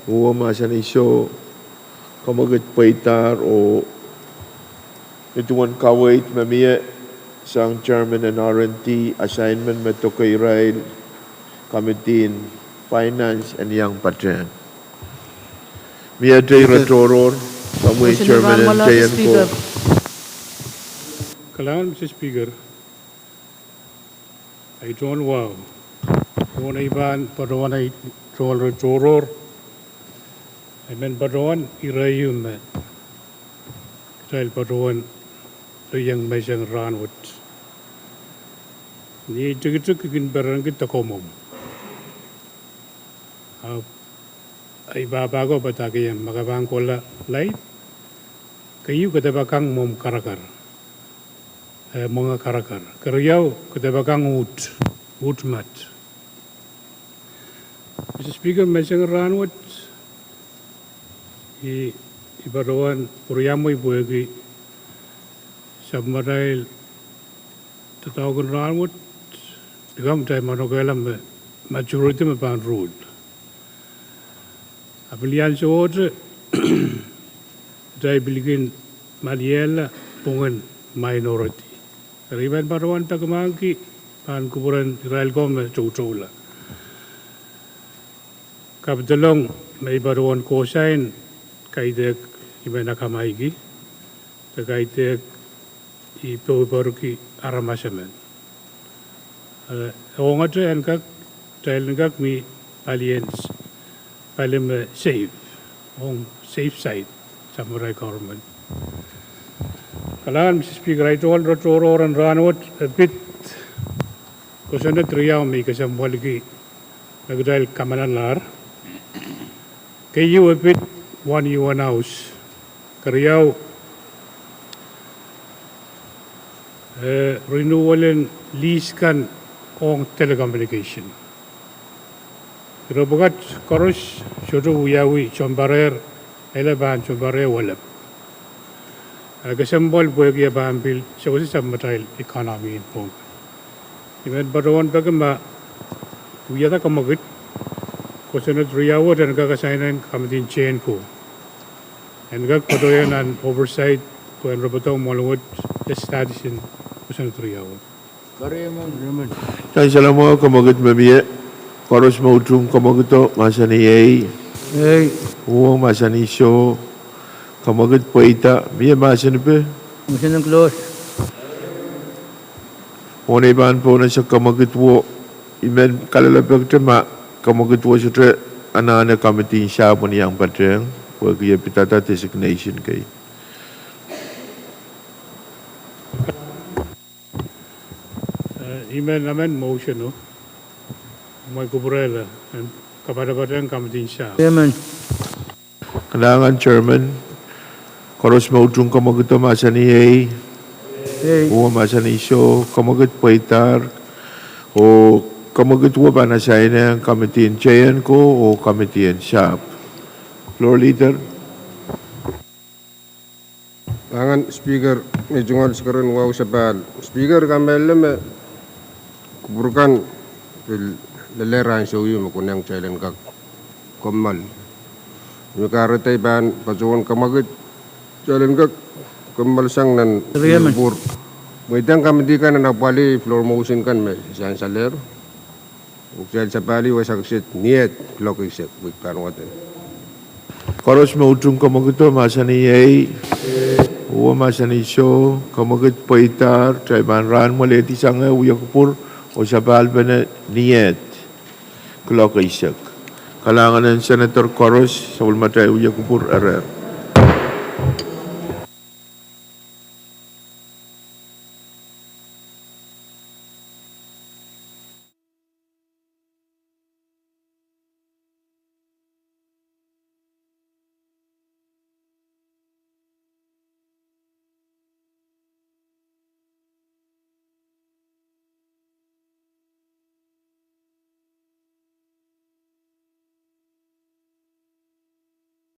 Uwe mahsanih soh. Kamwekid pweidahr oh nin duwen kaweid me mie sang chairman en R and D, assignment me doke irail committee en Finance en iang patehng. Miete ire tohrohr, komwi chairman en teikan ko. Kalahngan Mister Speaker. Ahi tohn wahu, tohn ei pahn patohwan ahi tohn ire tohrohr. I men patohwan ire ieu me kitail patohwan iang menseng rahnwet. Ni tikitik I kin perenki dokomwomw. Ahpw ei pahpa ko padahkihong ma ke pahn kohla laid, keieu ke depe kang mwomw karakar, eh, mwenge karakar. Keriau, ke depe kang uht, uht mat. Mister Speaker, menseng en rahnwet, I, I patohwan pwuriamwei pwehki sapwmatail doadoahk en rahnwet, I kak, kitail manokehla me majority me pahn rule. A pil ian sohte, kitail pil kin maliehla pwungen minority. Eri I men patohwan pekimahkki pahn kupwuren irail ko me toutoula. Kapidelong me I patohwan co-sign kaidehk I men akamaiki, de kaidehk I popoarki aramas emen. Eh, ongete en kak, kitail en kak mi palien s-, pali me safe, ong safe side, sapwmatail government. Kalahngan Mister Speaker, ahi tohn rotoror en rahnwet e pid kosonned riau me I kesempwalki me kitail kamanalahr. Keieu e pid one U N House. Keriau, eh, renewal en lease kan ong telecommunication. Ire pwukat koaros sohte wiawi sounparehr, ele pahn sounparehr welep. Eh, kesempwal pwehki e pahn pil sewese sapwmatail economy en Pohnpei. I men patohwan peki ma wiahda kamwekid, kosonned riau wet en kak assign en committee en chain ko. En kak patohwan nan oversight pwe en repoadohng mwoaluwet e status en kosonned riau wet. Kitail salemwe kamwekid me mie, koaros me utung kamwekido mahsanih ehi. Ehi. Uhwong mahsanih soh, kamwekid pweida, mie mahsen ipe. Mahsen en close. Mwohn ei pahn pohnese kamwekid wo, I men kalelapak te ma kamwekid wo sohte anahne committee en sahpw en iang patehng, pwehki e pidada designation kei. Eh, I men amend motion o, mwein kupwurehla en kapatapatehng committee en sahpw. Chairman. Kalahngan Chairman, koaros me utung kamwekido mahsanih ehi. Ehi. Uhwong mahsanih soh, kamwekid pweidahr, oh kamwekid wo pahn assign en committee en chain ko oh committee en sahpw. Floor Leader. Kalahngan Speaker, me tungoal sekeren wahu sapahl. Speaker, kamehlele me kupwur kan pil lelehr ansou ieu me konehng kitail en kak kommoal. Me kahrehda I pahn patohwan kamwekid kitail en kak kommoal sang nan kupwur. Mweidehng committee kan en apwalih floor motion kan me sansalehr. Kitail sapahl wasa kiset ni et klok eisek wik pahn wadek. Koaros me utung kamwekido mahsanih ehi. Uhwong mahsanih soh, kamwekid pweidahr, kitail pahn rahn mwalehdi sang eh wia kupwur oh sapahlpene ni et klok eisek. Kalahngan en Senator koaros, sapwellimatail wia kupwur eren.